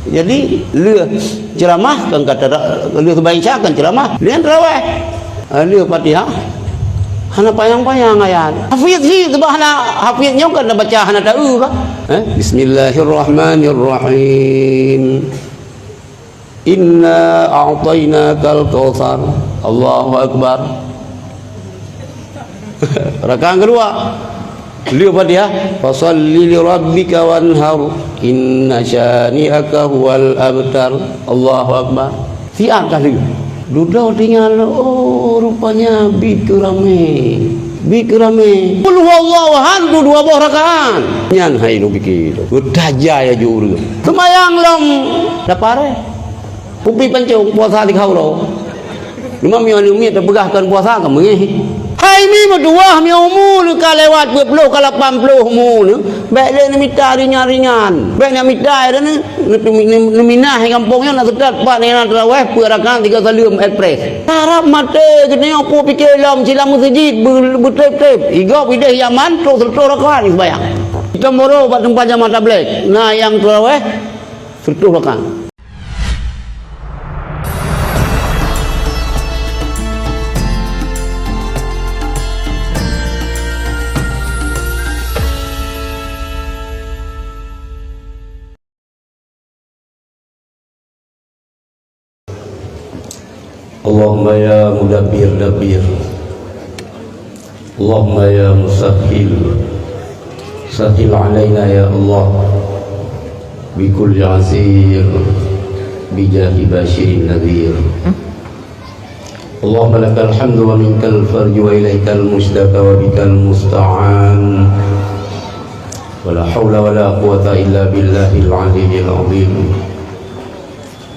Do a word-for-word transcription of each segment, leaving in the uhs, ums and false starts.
Jadi, lheueh ceuramah kan kata, lheueh seumayang Isya kan ceuramah, lheueh teurawéh. Ah, lheueh Fatihah, hana panyang-panyang ayat. Hafid hi, sebab hana hafid nyoe kan baca hana taeu kan. Eh, Bismillahirrahmanirrahim. Inna a'tainakal kautsar. Allahu Akbar. Rakaat kedua. Lheueh Fatihah, "Fasalli li rabbika wanhar, inna syani'aka huwal abtar." Allahu Akbar. Siat ka lheueh. Dudoe tinggai, oh, rupanya bit keu ramé. Bit keu ramé. Qul huwallahu ahad tu dua boh rakaat. Nyan hai lôn pike. Beutaja ya ju ureueng. Seumayang lom dapare. Kupi pancong puasa di khauro. Cuma meunyoe aneuk miet teupeugah kon puasa ka meungéh. Hai mi meutuwah, meunyoe umu neuh ka lewat peuet ploh ka lapan ploh umu neuh, bék lé neumita ringan-ringan. Bék neumita ringan, neuminah gampông nyoe na seutôt pat nyan teurawéh peuet rakaat tiga saleuem ekspres. Harab maté geutanyoe peue pike lom silam meuseujid beu-, beutreb-treb. Igob idéh Yaman trok seureutôh rakaat seumayang. Di Tamboro bak teumpat jamaah tablek na nyang teurawéh seureutôh rakaat. Allahumma ya mudabbir dabbir. Allahumma ya musahhil, sahhil alaina ya Allah, bi kulli asir, bi jahi basyirin nadhir. Allahumma lakal hamdu wa minkal farju wa ilaikal mushtaka wa bikal musta'an. Wa la haula wa la quwwata illa billahil aliyyil azim.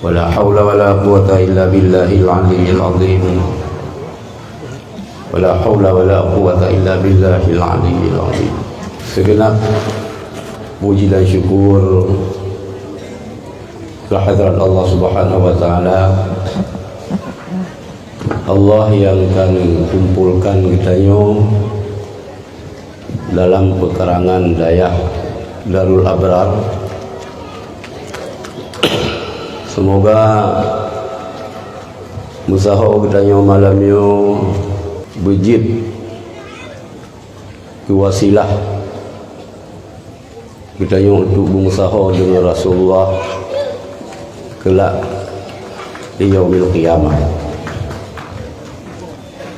Wa la haula wa la quwwata illa billahil aliyyil azim. Wa la haula wa la quwwata illa billahil aliyyil azim. Segenap puji dan syukur kehadrat Allah Subhanahu wa Taala. Allah nyang ka kumpolkan geutanyoe dalam peukarangan dayah Darul Abrar. Seumoga meusaho geutanyoe malam nyoe beujeuet keu wasilah geutanyoe untuk beumeusaho deungon Rasulullah keulak di Yaumil Qiyamah.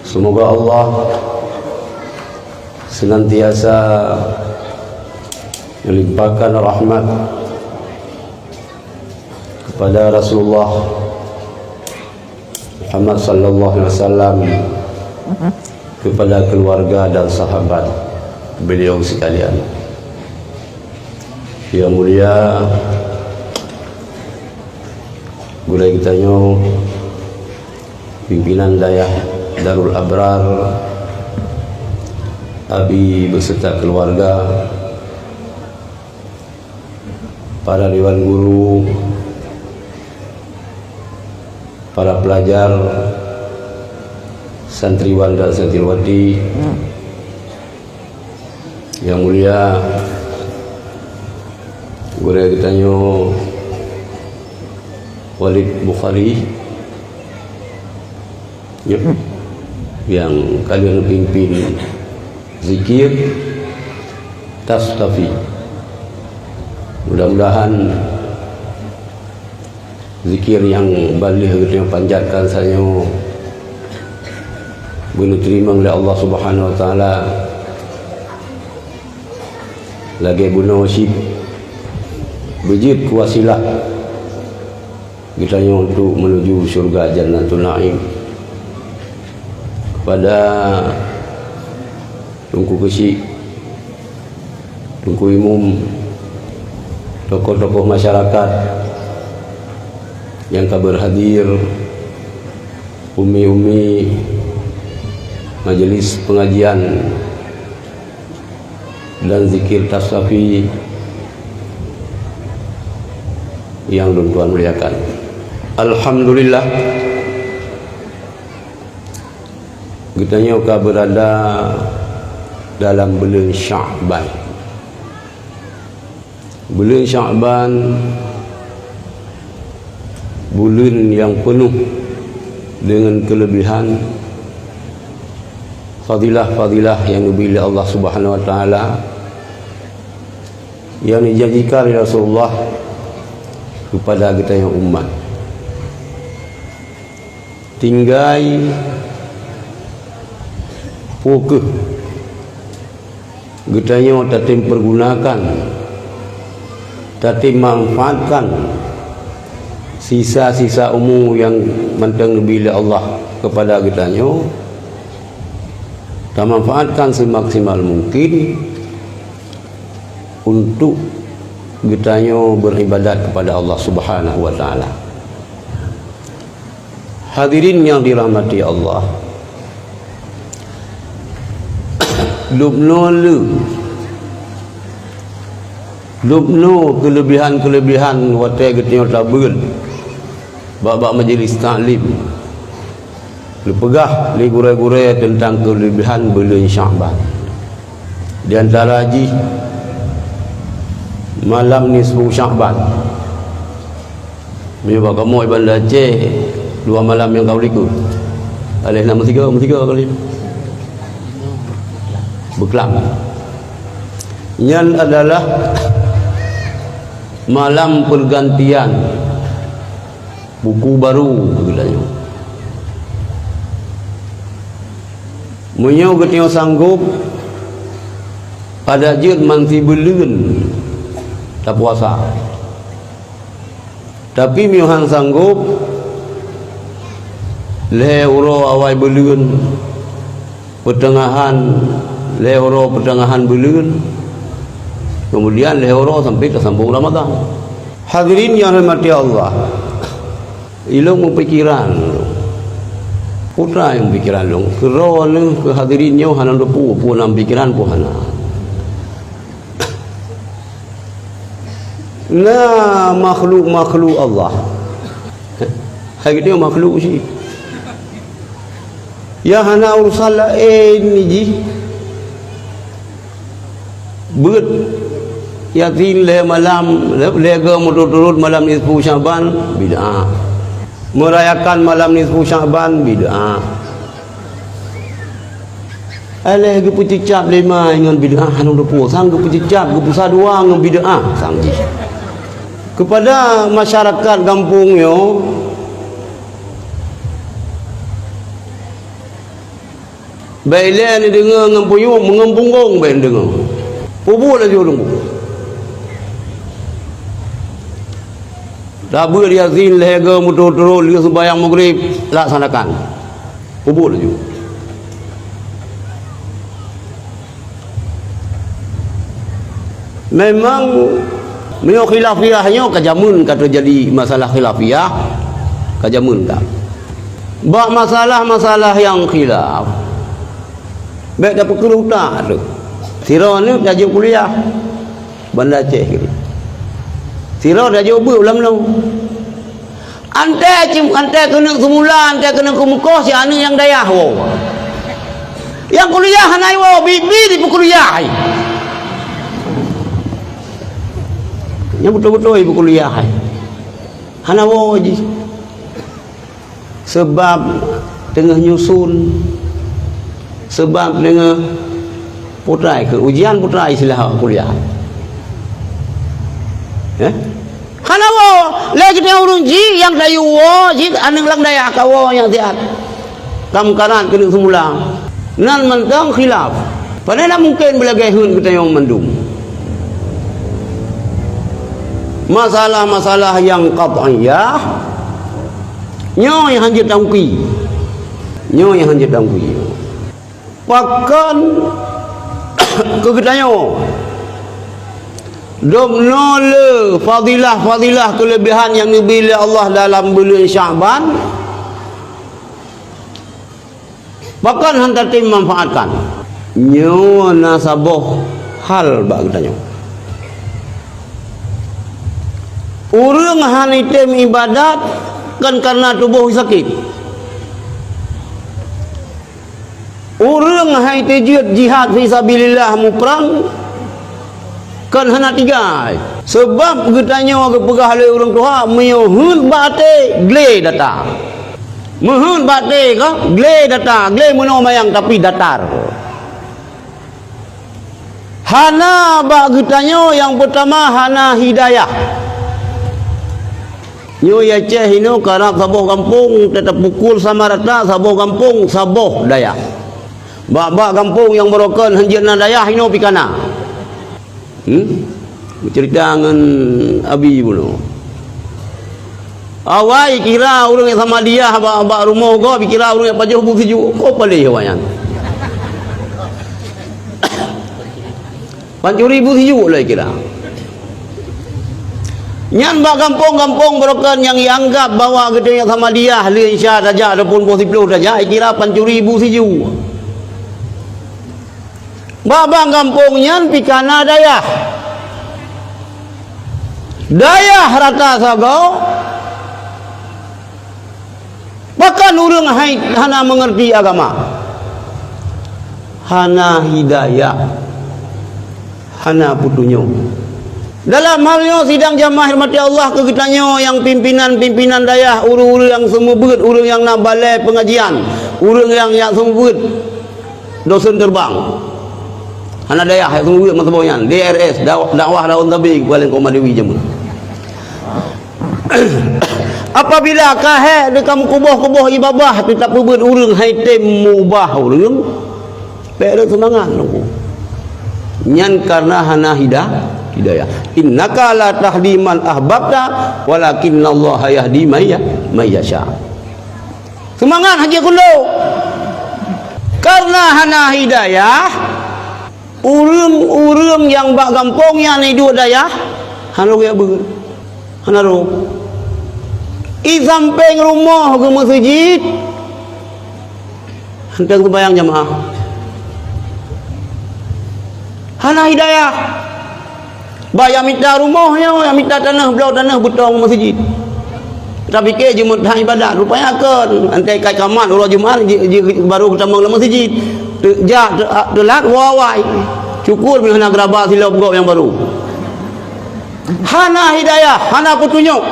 Seumoga Allah seunantiasa meulimpahkan rahmat kepada Rasulullah Muhammad sallallahu alaihi wasallam, kepada keluarga dan sahabat beliau sekalian. Yang mulia gurée geutanyoe, pimpinan dayah Darul Abrar, Abi beserta keluarga, para dewan guru, para pelajar, santriwan dan santriwati, yang mulia gurée geutanyoe Walid Bukhari, ya, nyang ka lheueh pimpin zikir Tastafi. Mudah-mudahan zikir nyang ban lheueh geutanyoe panjatkan saboh nyoe beuneuteurima lé Allah Subhanahu wa Taala lagée bunoe cit beujeuet keu wasilah geutanyoe untuk menuju syurga Jannatun Naim. Kepada Teungku Keuchik, Teungku Imum, tokoh-tokoh masyarakat nyang ka berhadir, umi-umi majelis pengajian dan zikir Tastafi yang lôn tuan muliakan. Alhamdulillah, geutanyoe ka beurada dalam buleuen Sya'ban. Buleuen Sya'ban Buleuen nyang peunoh deungon keuleubehan fadilah-fadilah nyang geubri lé Allah Subhanahu wa Taala, nyang dijanjikan lé Rasulullah keupada geutanyoe umat. Tinggai peu kheueh geutanyoe tatem peugunakan, tatem manfaatkan sisa-sisa umu nyang mantong geubri lé Allah keupada geutanyoe, tamanfaatkan seumaksimal mungkin untuk geutanyoe beuribadat keupada Allah Subhanahu wa Taala. Hadirin nyang dirahmati Allah, dubnoe le, dubnoe keuleubehan-keuleubehan watée geutanyoe tabeuet bak-bak majelis taklim. Neupeugah lé gurée-gurée teuntang keuleubehan buleuen Syakban. Di antara jih, malam nisfu Syakban. Meunyoe bak kamoe Banda Aceh, dua malam nyang ka likot. Aléh na meusigoe, meusigoe kali. Beuklam. Nyan adalah malam pergantian buku baru geutanyoe. Meunyoe geutanyoe sanggob, adak jeuet man sibuleuen tapuasa. Tapi meunyoe han sanggob, lhée uroe awai buleuen, peuteungahan, lhée uroe peuteungahan buleuen, keumudian lhée uroe sampai teusambong Ramadhan. Hadirin nyang rahmati Allah, ilôn meupikiran, peue nyang pikiran lôn, keudroe lôn keu hadirin nyoe hana teupeu peue nyang pikiran peue hana. Na makhluk-makhluk Allah. Hai geutanyoe makhluk cit. Ya hana urusan laén jih. Beuet Yasin lhée malam, lhée, lhée goe meuturot-turot malam nisfu Syakban, bid'ah. Meurayakan malam nisfu Syakban, bid'ah. Aléh geupeuceucab lé ma ngon bid'ah hana teupeu, sang geupeuceucab, geupeusadua ngon bid'ah sang jih. Keupada masyarakat gampông nyoe, bék ilée neudeungoe ngon puyuem, meungon punggong bék neudeungoe. Peubuet laju ureuëng. Tabeuet Yasin lhée goe meuturot-turot lheueh seumayang Maghrib, laksanakan. Peubuet laju. Memang meunyoe khilafiyah nyoe ka jameun ka teujadi masalah khilafiyah, ka jameun ka. Bak masalah-masalah nyang khilaf, bék tapeukeureuh utak teuh. Sidroe aneuk tajak kuliah Banda Aceh keunoe. Sidroe tajak beuet u Lamno. Antée cim, antée keuneuk seumula, antée keuneuk keumeukoh si aneuk nyang dayah woe. Nyang kuliah hana woe, bi-bi jipeukuliah hai. Nyang beutôi-beutôi jipeukuliah hai. Hana woe jih. Seubab teungoh nyusun, seubab teungoh putai keu ujian, putai istilah kuliah. Eh? Hana woe, lé geutanyoe ureuëng jih nyang tayue woe, jih aneuk lam dayah ka woe nyang siat. Ka meukarat keuneuk seumula. Nan mantong khilaf. Pane na mungken beulagée heuet geutanyoe mandum. Masalah-masalah nyang qat'iyah, nyoe nyang hanjeuet tangki. Nyoe nyang hanjeuet tangki. Pakon keu geutanyoe, dubnoe le fadilah-fadilah keuleubehan nyang geubri lé Allah dalam buleuen Syakban, pakon han tatem manfaatkan? Nyoe na saboh hal bak geutanyoe. Ureuëng han item iébadat kon kareuna tuboh sakét. Ureuëng han teujeuet jihad fisabilillah muprang, Kon hana tinggai. Sabab geutanyoe geupeugah lé ureuëng tuha, meunyoe heuet bak até, glé data. Meuheuet bak até ka, glé data, glé meunoe mayang, tapi datar. Hana bak geutanyoe nyang peutama hana hidayah. Nyoe Aceh inoe karab saboh gampông, teutap pukul sama rata saboh gampông, saboh dayah. Bak-bak gampông nyang barokon hanjeuet na dayah inoe pih kana. Hmm? Beuceurita ngon Abi bunoe. Awai kira ureuëng nyang sama diah bak, bak rumoh gob, kira ureuëng nyang pajoh bu sijuek. Ko paleh awai nyan. Pancuri bu sijuek lé kira. Nyan bak gampông-gampông barokon nyang ianggap bahwa geutanyoe sama diah, lheueh Isya tajak ataupun poh siplôh tajak, kira pancuri bu sijuek. Bak-bak gampông nyan pih kana dayah. Dayah rata sagoe, pakon ureuëng hai hana meungeurti agama. Hana hidayah, hana peutunyok. Dalam hal nyoe sidang jamaah hormati Allah keu geutanyoe nyang pimpinan-pimpinan dayah, ureuëng-ureuëng nyang seumeubeuet, ureuëng nyang na balai peungajian, ureuëng nyang, nyang seumeubeuet. Dosen terbang. Hana dayah, hai sungguh meuteumé nyan, D R S, daw-, dakwah daun tabi, Kuala Lengkong Madewi jameun. Apabila ka hék teuka meukuboh-kuboh ié babah, teutab peubuet ureuëng hai tem mubah ureuëng, bék rhot seumangat nunggu. Nyan karena hana hida-, hidayah. "Innaka la tahdi man ahbabta, walakinnallaha yahdi may ya-, may yasha." Seumangat hana keulo. Karena hana hidayah, ureuëng-ureuëng nyang bak gampông nyan iduek dayah, hana rhot beuet. Hana rhot. I sampéng rumoh geumeuseujid, hana seumayang jamaah. Hana hidayah. Bah nyang mita rumoh nyoe, nyang mita tanoh, bloe tanoh beutong meuseujid. Tapi keu Jumat hana ibadat, rupanya kon. Antai kai kamat uroe Jumat ji, ji, baru geutamong lam meuseujid. Teu-, jak, teu-, teulat, woe awai. Syukur bila hana geuraba silop gob nyang baru. Hana hidayah, hana peutunyok.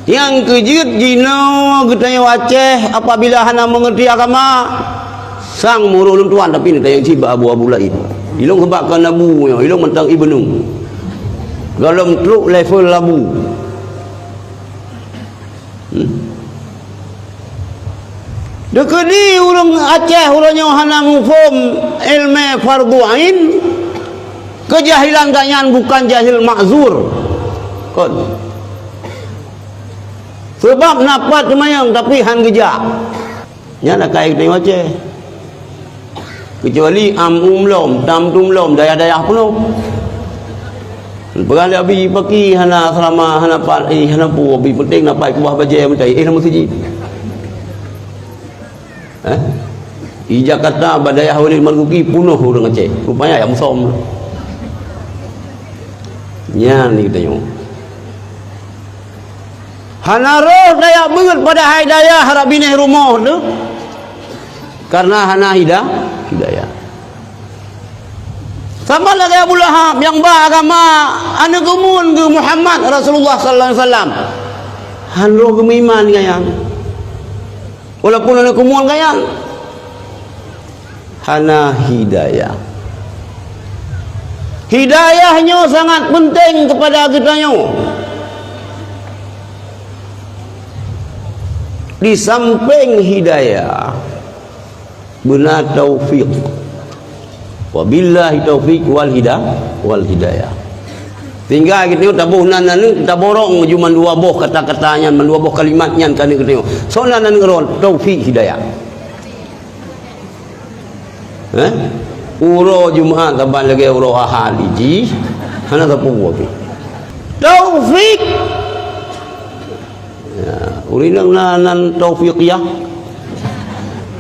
Nyang keujeuet jinoe geutanyoe Aceh apabila hana meungerti agama, sang meurok lôn tuan, tapi neutanyong cit bak abu-abu laén. Ilong seubab kon abu nyoe, ilong mantong ibnu. Gohlom trok level abu. Hmm. Deukeudi ureuëng Aceh uroe nyoe hana muphom ilmu fardhu ain, keujahilan geuh nyan bukan jahil ma'zur. Kon. Seubab na pat teumayong tapi han geujak. Nyan akai geutanyoe Aceh. Keucuali am um lom, tam tum lom, dayah-dayah peunoh. Peugah lé Abi paki hana seulama, hana pat, eh, hana peue, Abi penting na pat keubah bajée meutai, eh, lam meuseujid. Eh? I Jakarta, bak dayah Walid Marzuki, peunoh ureuëng Aceh. Rupanya ya musom. Nyan ni geutanyoe. Hana roh dayah beuet padahai dayah rab binéh rumoh tu. Karena hana hida-, hidayah. Sama lagée Abu Lahab nyang ba agama aneuëk keumun geuh Muhammad Rasulullah sallallahu alaihi wasallam. Han roh geumeuiman ngon nyan. Walaupun aneuëk keumun ngon nyan. Hana hidayah. Hidayah nyoe sangat penting kepada geutanyoe. Di samping hidayah, beuna taufik. Wabillahi taufik wal hida-, wal hidayah. Sehingga geutanyoe taboh nan, nan, taborong ju mandua boh kata-kata nyan, mandua boh kalimat nyan keu geutanyoe. Soe nan, nan ngon taufik hidayah. Eh? Uroe Jumat saban lagée uroe Ahad jih, hana sapeue pih. Taufik. Ya, ureuëng na nan taufiqiyah.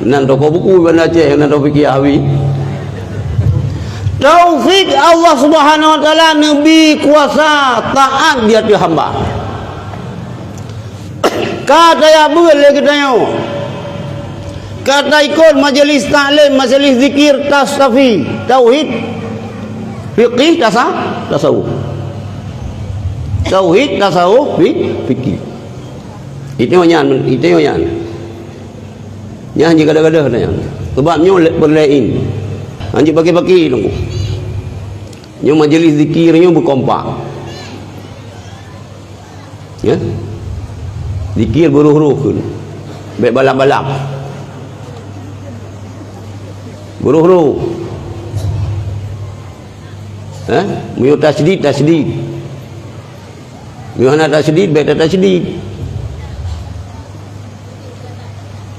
Nan toko buku Banda Aceh nan taufiqiyah wi. Taufik Allah Subhanahu wa Taala neubi kuasa taat di ateueh hamba. Ka tajak beuet lé geutanyoe. Ka taikot majeulis taklim, majeulis zikir tastafi, tauhid. Fiqih tasa-, tasawuf. Tauhid tasawuf fi-, fikih. Itu nyan, itu nyan. Nyan hana gadoh-gadoh nyan. Sebab nyoe le-, peureulée in. Hanjeuet paki-paki teungku. Nyoe majlis zikir nyoe beukompak. Ya. Zikir beuroh-roh kheun. Bék balap-balap. Beuroh-roh. Eh? Meunyoe tasydid, tasydid. Meunyoe hana tasydid, bék tatasydid.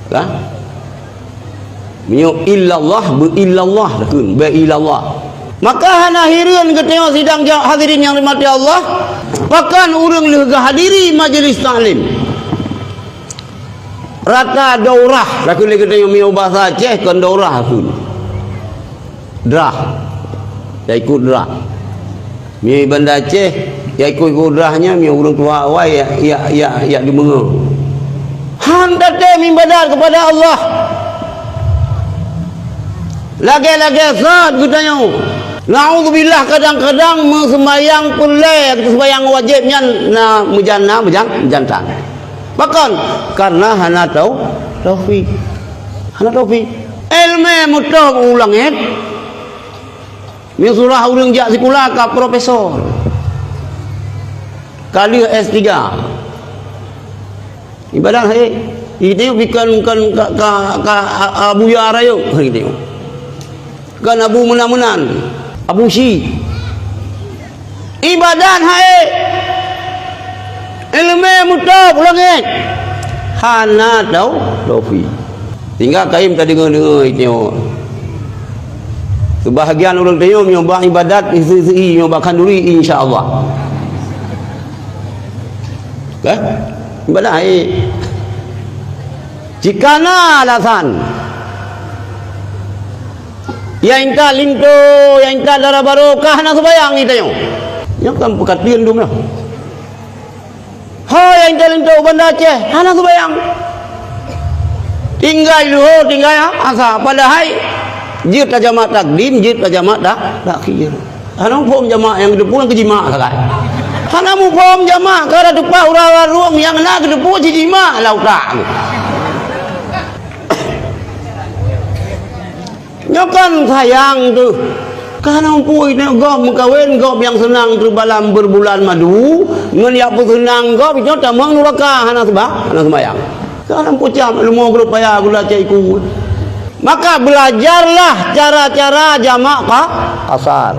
Kan? Meunyoe illallah, beu illallah takheun, beu illallah. Maka hana hireuen geutanyoe sidang ja-, hadirin nyang dirahmati Allah, pakon ureuëng lheueh geuhadiri majlis taklim. Rata daurah, takheun lé geutanyoe meunyoe basa Aceh kon daurah takheun. Drah. Ya ikut drah. Meunyoe Banda Aceh, ya ikut-ikut drah nyan, meunyoe ureuëng tuha awai, ya, ya, ya, ya deungoe. Han tatem ibadat kepada Allah. Lagée-lagée sat geutanyoe. Naudzubillah, kadang-kadang meuseumayang peureulée, seumbayang wajéb nyan na meujan-, na meujan-, meujantan. Pakon? Karena hana tau-, taufik. Hana taufik. Iéleumé meutoh u langét. Meunyoe surah ureuëng jak sikula ka profesor. Ka lheueh S tiga. Ibadat hai. Itu bukan, bukan ka, ka, ka Abuya Rayeuk, hai itu. Bukan Abu Meunan-Meunan. Abu Syik. Ibadat hai. Iéleumé meutoh u langét. Hana tau-, taufik. Tinggai kayém tadeungoe-deungoe nyoe. Seubahagian ureuëng tanyoe meunyoe bak ibadat, isi-isi nyoe bak khanduri, insya Allah. Kan? Ibadat hai. Jika na alasan, ya intat linto, ya intat dara barô, ka hana seumayang geutanyoe. Nyoe kan peukatian dum lah. Ho ya intat linto Banda Aceh, hana seumayang. Tinggai luhô, tinggai asa. Padahai jeuet tajamak takdim, jeuet tajamak ta-, takhir. Hana muphom jamak nyang geuteupeue keu jimak sagai. Hana muphom jamak ka da teupat uroe rhueng nyang na geuteupeue jimak lam utak. Nyoe kan sayang teuh. Ka hana muphom nyoe gob meukawen, gob nyang seunang teuh balam berbulan madu, ngon jak peuseunang gob nyoe tamong nuraka hana seuba-, hana seumayang. Ka hana muphom cam ilmu gurée paya gula caiku. Maka belajarlah cara-cara jamak ka-, kasar.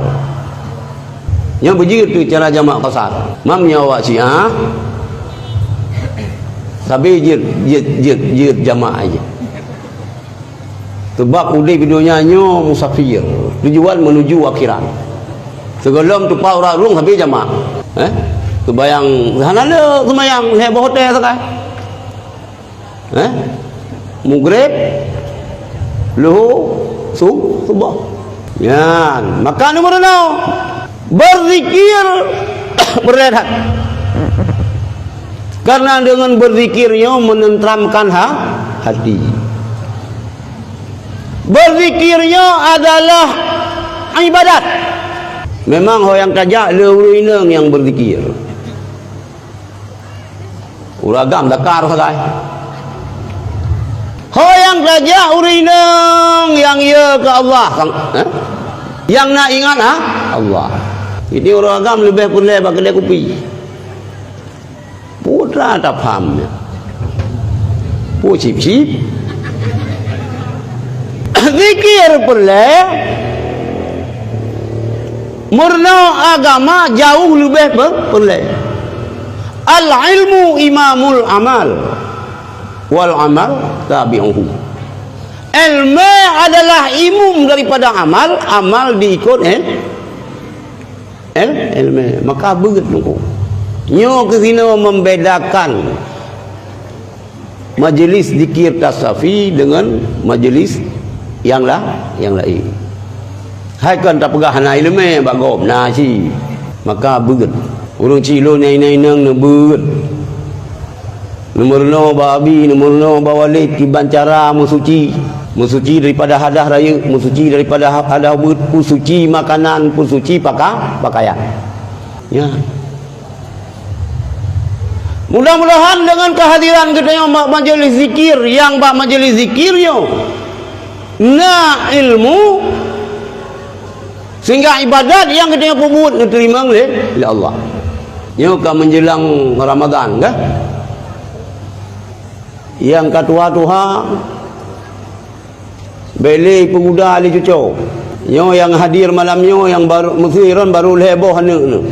Nyoe beujeuet teuh cara jamak kasar. Mam nyoe awak Syiah, sabe jeuet, jeuet, jeuet, jeuet jamak aja. Sebab udeb di donya nyoe musafir, tujuan menuju akhirat. Sigohlom teupat uroe rhueng sabe jamak. Eh? Seumayang hana le seumayang lhée boh watée sagai. Eh? Mugreb, luhô, su-, suboh. Nyan, maka nomor enam, berzikir beureuhat. Karena dengan berzikir nyoe menenteramkan ha-, hati. Berzikir nyoe adalah ibadat. Memang ho nyang tajak le ureuëng inong nyang berzikir. Ureuëng agam dakar sagai. Ho nyang tajak ureuëng inong nyang ye keu Allah, sang-, eh? Nyang na ingat ha? Allah. Ini ureuëng agam leubeh peureulée bak keudée kupi. Putra tapham nyan. Pu cip-cip. Zikir peureulée, meurunoe agama jauh leubeh pe-, peureulée. Al-ilmu imamul amal, wal amal tabi'uhu. Ilmu adalah imum daripada amal, amal diikut, eh, El-, ilmu. Maka beugét teungku. Nyoe keuh sinoe membedakan majlis zikir tasafi dengan majlis nyang la-, nyang laén. Hai kon tapeugah hana iéleumé bak gob, na cit. Maka beugét. Ureuëng cit lôn nyang inong-inong neubeugét. Neumeurunoe bak abi, neumeurunoe bak waled kiban cara meusuci. Meusuci daripada hadas rayeuk, meusuci daripada ha-, hadas ubeut, peusuci makanan, peusuci paka-, pakaian. Ya. Mudah-mudahan dengan kehadiran geutanyoe bak majelis zikir, nyang bak majelis zikir nyoe na ilmu, sehingga ibadat nyang geutanyoe peubuet neuteurimong lé, lé Allah. Nyoe ka menjelang Ramadan, kan? Nyang ka tuha-tuha, bèk lé peuguda lé cuco. Nyoe nyang hadir malam nyoe nyang barô, meuseu ron barô lhèe boh aneuk nyoe.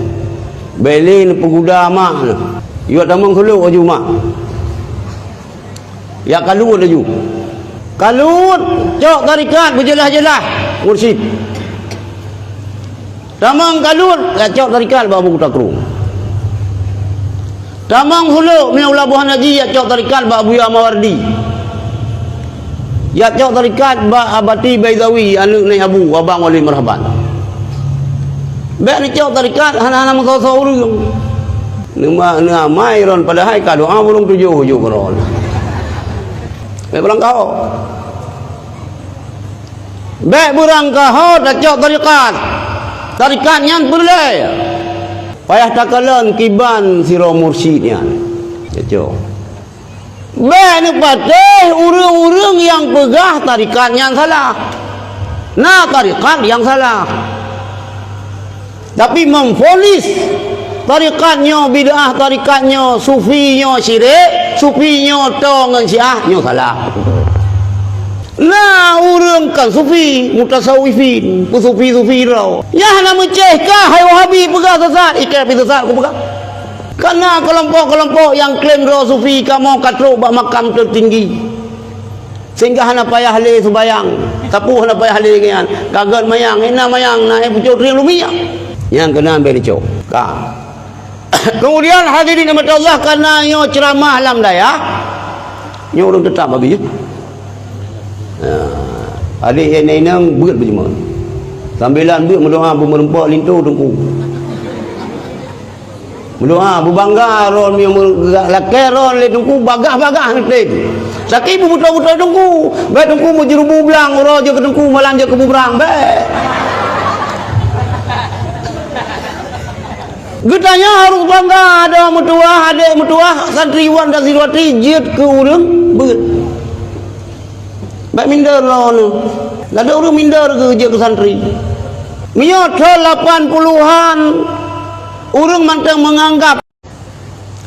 Bèk lé neupeuguda mak nyoe. Yue tamong kheulok laju mak. Jak kalut laju. Kalut, cok tarekat beujeulaih-jeulaih mursyid. Tamong kalut, jak cok tarekat bak Abu Kuta Krueng. Tamong hulok, meunyoe u Labuhan Haji, jak cok tarekat bak Abuya Mawardi. Jak cok tarekat bak Abati Baidawi, aneuk Naib Abu, abang Wali Meurahban. Bèk neucok tarekat hana-hana meusoe-soe ureueng. Neuma-, neuamai ron padahai ka doa burông tujoh jok keu ron. Bèk beurangkaho. Bèk beurangkaho tacok tarekat. Tarekat nyan peureulèe. Payah takalon kiban sidroe mursyid nyan. Cocok. Bèk neupatéh ureueng-ureueng nyang peugah tarekat nyan salah. Na tarekat nyang salah. Tapi memvonis tarekat nyoe bid'ah, tarekat nyoe sufi, nyoe syirik, sufi nyoe toe ngon Syiah, nyoe salah. Na ureueng kon sufi, mutasawwifin, peusufi-sufi droe. Nyan hana meucéh kah hai Wahabi peugah sesat, ikei pih sesat kupeugah. Kana keulompok-keulompok nyang klaim droe sufi kamoe ka trok bak makam teutinggi. Sehingga hana payah lé seubayang, sapeue hana payah lé nyan. Ka gèt manyang, hana manyang, na pucôk trieng lumia. Nyang keunan bèk neucok. Ka. Kemudian hadirin rahmati Allah, karena nyoe ceramah lam dayah, nyoe ureueng teutap abi. Ha. Adik inong beuet beujeumeu. Sambilan beuet meudoa beumeureumpok linto teungku. Meudoa, beubangga ron meunyoe lakèe ron lé teungku bagah-bagah neutem. Sakét beubeutôi-beutôi teungku. Bèk teungku meujeureubu blang, uroe jeuet keu teungku, malam jeuet keu bubrang. Bèk. Geutanyoe harôh bangga, adoe meutuwah, adék meutuwah, santriwan dan santriwati jeuet keu ureueng beuet. Bèk minder lôn. Ladôm ureueng minder keu jeuet keu santri. Meunyoe thôn lapan puluhan ureueng mantong meunganggap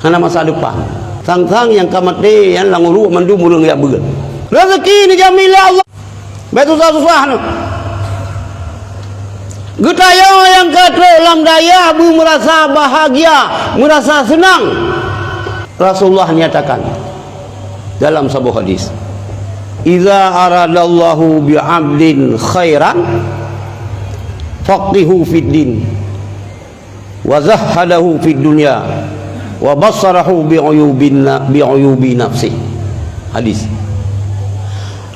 hana masa depan. Sang-sang nyang ka maté nyan lam uruek mandum ureueng jak beuet. Rezeki neujamin lé Allah. Bèk susah-susah nyoe. Geutanyoe nyang ka trok lam dayah beumeurasa bahagia, meurasa seunang. Rasulullah nyatakan dalam saboh hadis, "Idza aradallahu bi 'abdin khairan, faqihu fid din, wa zahhadahu fid dunya, wa bassarahu bi uyubin na-, bi uyubi nafsih." Hadis.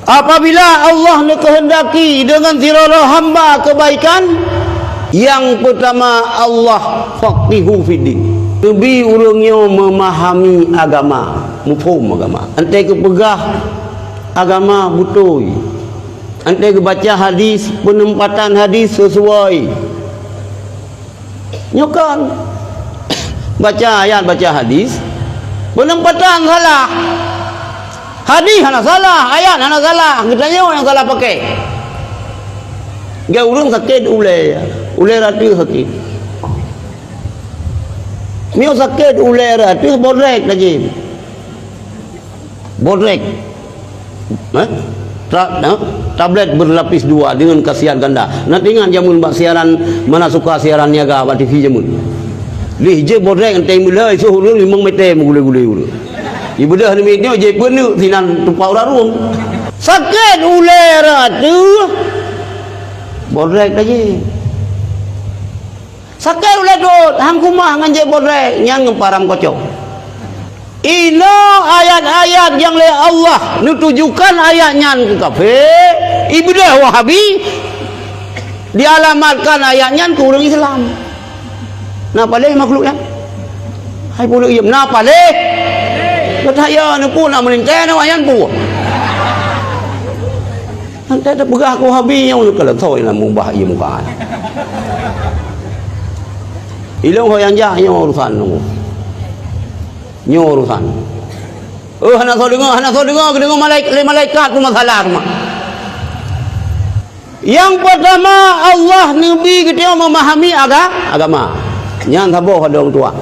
Apabila Allah neukeuheundaki deungon sidroe hamba keubaikan, nyang peutama Allah faqihu fid din. Neubi ureueng nyoe meumahami agama, muphom agama. Antée geupeugah agama beutôi. Antée geubaca hadis, peuneumpatan hadis sisuai. Nyoe kan. Baca ayat, baca hadis, peuneumpatan salah. Hadis hana salah, ayat hana salah, geutanyoe nyang salah paké. Geu ureueng sakét ulée, ulée rata sakét. Meunyoe sakét ulée rata, bodrek tajim. Bodrek. Eh? Ta-, eh? Tablet berlapis dua dengan khasiat ganda. Na teuingat jameun bak siaran Mana Suka, siaran niaga bak T V jameun. Lih jeuet bodrek enteng meulheueh, soh ureueng limong meter meugulée-gulée ureueng. Ibeudôh namiet nyoe jipeuneuk sinan tupak ureueng. Sakét ulée rata. Bodrek tajim. Sakét ulée dot, han keumah ngon jeuet bodrek, nyan ngon param kocok. Inoe ayat-ayat nyang lé Allah neutujukan ayat nyan keu kafé, ibeudôh Wahabi, dialamatkan ayat nyan keu ureueng Islam. Na paléh makhluk nyan? Hai puluh iem, na paléh? Beutaya neupeue na meulintée na wayan peue. Hantai tapeugah keu Wahabi nyoe, kalau tho lam mubah ie muka. Ilong ho nyang jak nyoe urusan nyoe. Nyoe urusan. Oh, hana soe deungoe, hana soe deungoe, geudeungoe malaik-, lé malaikat tu masalah tu mah. Nyang peurtama, Allah neubi geutanyoe memahami aga-, agama. Nyan saboh lôn tuan.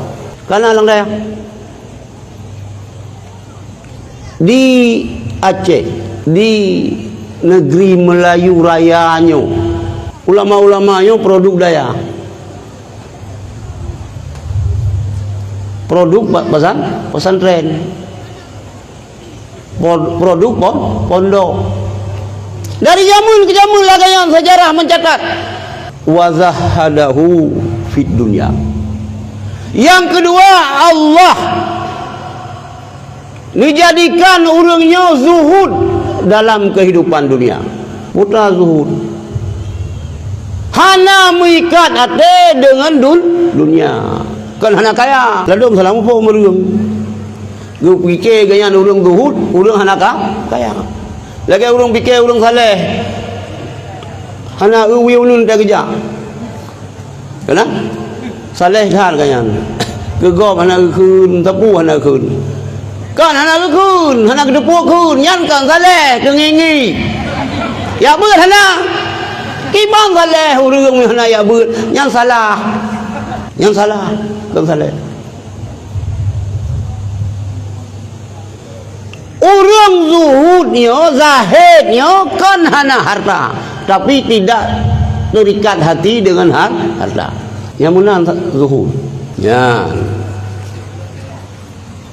Kana lam dayah. Di Aceh, di negeri Melayu Raya nyoe, ulama-ulama nyoe produk dayah. Produk pa-, pesan-, pesantren. Pod-, produk pon-, pondok. Dari jameun ke jameun lagèe nyan sejarah mencatat. Wa zahadahu fid dunya. Yang kedua, Allah menjadikan ureueng nyoe zuhud dalam kehidupan dunia. Buta zuhud. Hana meuikat até deungon dun-, dunia. Kon hana kaya, ladôm salah muphom ureueng. Geupike gobnyan ureueng zuhud, ureueng hana ka-, kaya. Lagèe ureueng pike ureueng saleh. Hana eu wie uneun teugeujak. Kana? Saleh that gobnyan. Keu gob hana geukheun, sapeue hana geukheun. Kan hana geukheun, hana geuteupeue kheun, nyan kan saleh, teungingi. Jak beuet hana. Kiban saleh ureueng hana jak beuet, nyan salah. Nyan salah, kon saleh. Ureueng zuhud nyoe, zahid nyoe kon hana harta, tapi tidak terikat hati dengan har-, harta. Nyang meunan zuhud. Nyan.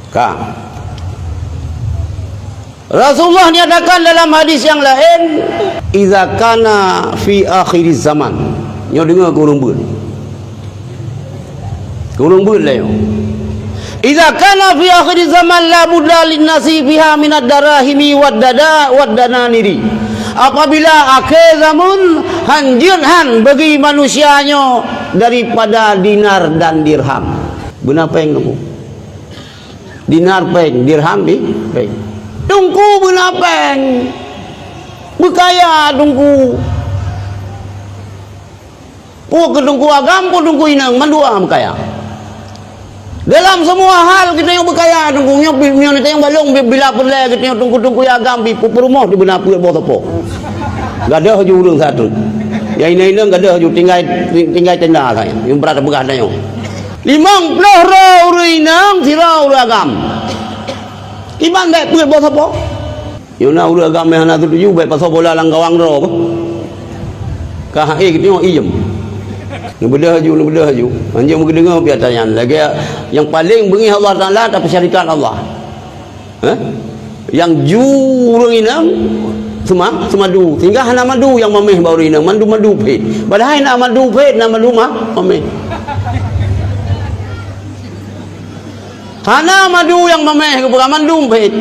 Ka. Rasulullah nyatakan dalam hadis yang lain, "Idza kana fi akhiriz zaman." Nyoe deungoe keu ureueng beuet. Keu ureueng beuet lé nyoe. "Idza kana fi akhiriz zaman la budda lin nasi fiha minad darahimi wad dada-, wad dananiri." Apabila akhé zameun, hanjeuet han bagi manusia nyoe daripada dinar dan dirham. Beuna péng teungku. Dinar péng, dirham di péng. Teungku beuna péng. Beukaya teungku. Peue keu teungku agam, peue teungku inong, mandua beukaya. Dalam semua hal geutanyoe beukaya teungku. Nyoe pi-, nyoe tanyoe balong bi-, bila peureulèe geutanyoe teungku-teungku agam bi pu-, peurumoh di beuna peuet boh sopo. Gadôh ju ureueng satu. Nyang inong-inong gadôh ju tinggai, ting-, tinggai tenda saja. Nyang brat peugah tanyoe. Limong ploh droe ureueng inong, sidroe ureueng agam. Iban bèk peuet boh sopo. Nyoe na ureueng agam nyang hana setuju, bèk pasoe bola lam gawang droe bah. Ka hai geutanyoe iem. Neubeudôh aju, neubeudôh aju. Hanjeuet meugeudeungoe piata nyan. Lagèe nyang paleng beungéh Allah Taala, tapeusyarikat Allah. Hah? Nyang ju ureueng inong seuma-, seumadu. Sehingga hana madu nyang mamèh bak ureueng inong, madu-madu phét. Padahai na madu phét, na madu ma-, mamèh. Hana madu nyang mamèh, geupeugah mandum phét.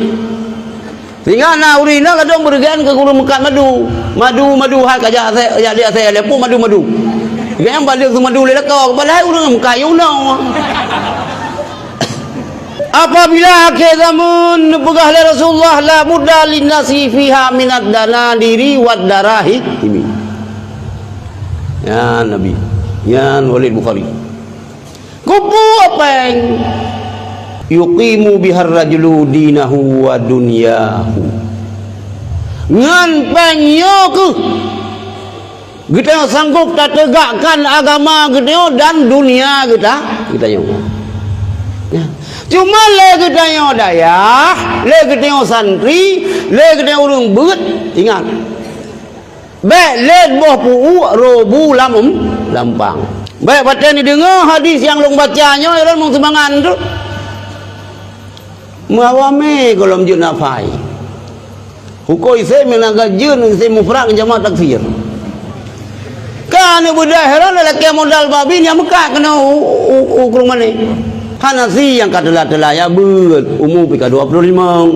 Sehingga na ureueng inong ladôm beureugan keu gurèe meukat madu. Madu, madu hai ka jak asèe, jak di asèe lé peue madu, madu. Gobnyan balek sumadu lé lakoe, padahai ureueng meukat unoe. Apabila akhé zameun, neupeugah lé Rasulullah, "La budda linnasi fiha minad dananiri wad darahimi." Nyan Nabi. Nyan Walid Bukhari. Keupeue péng? "Yuqimu bihar rajulu dinahu wa dunyahu." Ngon péng nyoe keuh geutanyoe sanggob tateugakkan agama geutanyoe dan dunia geuta-, geutanyoe. Ya. Cuma lé geutanyoe dayah, lé geutanyoe santri, lé geutanyoe ureueng beuet, ingat. Bèk lét boh peuuek robu lam, lam pang. Bèk watèe neudeungoe hadis nyang lôn baca nyoe, lôn meuseumangat treuk. Meuawai mé gohlom jeuet nafai. Huköm isém nyang na gajeuet isém mufrad ngon jamak taksir. Ka neubeudôh heran lelaki modal babi nyang meukat keunoe u, u, u, u krueng mané. Hana si nyang ka teulat-teulat ya beuet, umu pih ka dua puluh limong.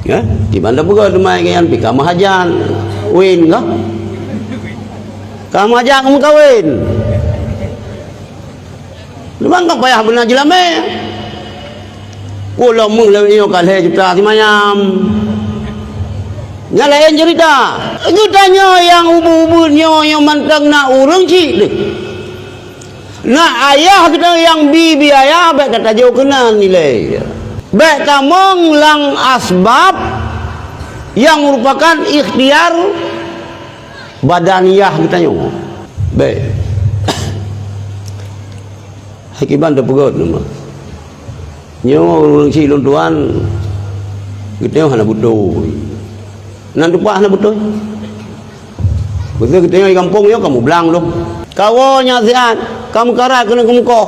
Ya, di mana peugah teumai nyan pih ka meuhajat, win ka. Ka meuhajat meukawen. Memang ka payah beuna jeulamé. Ulôn meuh lawét nyoe ka lhèe juta simayam. Nyan laén ceurita. Geutanyoe nyang ubeut-ubeut nyoe, nyoe mantong na ureuëng chik deuh. Na ayah geutanyoe nyang bi, bi ayah, bék tatajok keunan nilai. Bék tamong lam asbab nyang meurupakan ikhtiar badaniyah geutanyoe. Bék. Hai kiban teupeugöt nama. Nyoe ureuëng chik lôn tuan, geutanyoe hana beutôi. Nan teupah hana beutôi. Beutôi geutanyoe di gampông nyoe ka mublang lom. Kawoe nyan siat, ka meukarat keuneuk keumeukoh.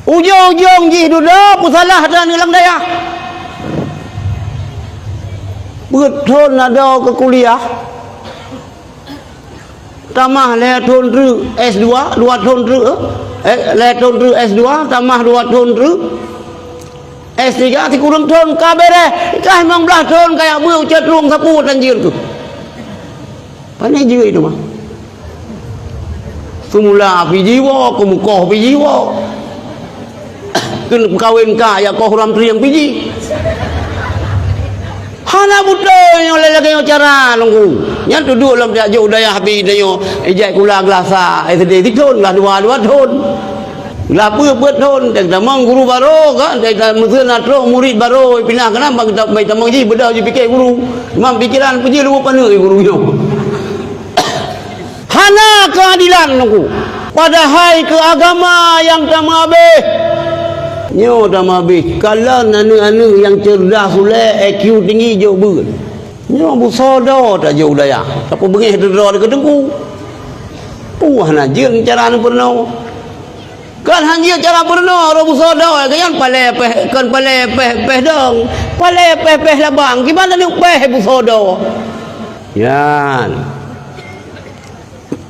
Ujong-ujong jih dudoe peusalah dan lam dayah. Peuet thon adoe keu kuliah. Tamah lhée thon treuk S dua, dua thon treuk, eh, lhée thon treuk S dua, tamah dua thon treuk S tiga, sikureueng thon ka beureh, ka limong blaih thon ka jak beuet u cot rueng sapeue tan jeuet keuh. Pane jeuet teuma. Seumula pih jiwoe, keumeukoh pih jiwoe. Keu peukawen ka, ya koh uram trieng pih jih. Hana beutôi nyoe lagée nyoe cara Teungku. Nyan teuduek lom jak jok dayah bi tanyoe, ijak sikula glah sa S D sithon, glah dua, dua thon. Glah peuet, peuet thon, teuka tamong guru barô ka, teuka meuseuen na troh murit barô, pinah keunan bak ta-, bak tamong jih beudôh jipike guru. Cuma pikeran peue jih leuweuh paneuk guru nyoe. Hana keuadilan Teungku. Padahai keu agama nyang tameuabéh. Nyoe tameuabéh. Kalon aneuëk-aneuëk nyang ceureudah sulek, I Q tinggi jok beuet. Nyoe beusoe droe tajok u dayah. Tapeubeungéh droe-droe keu Teungku. Peue hana jeuet cara neupeureunoe. Kon hana jeuet cara peurunoe, roh beusoe droe, geuyan palée péh, kon palée péh, péh dong. Palée péh-péh labang, kiban aneuëk péh beusoe droe. Nyan.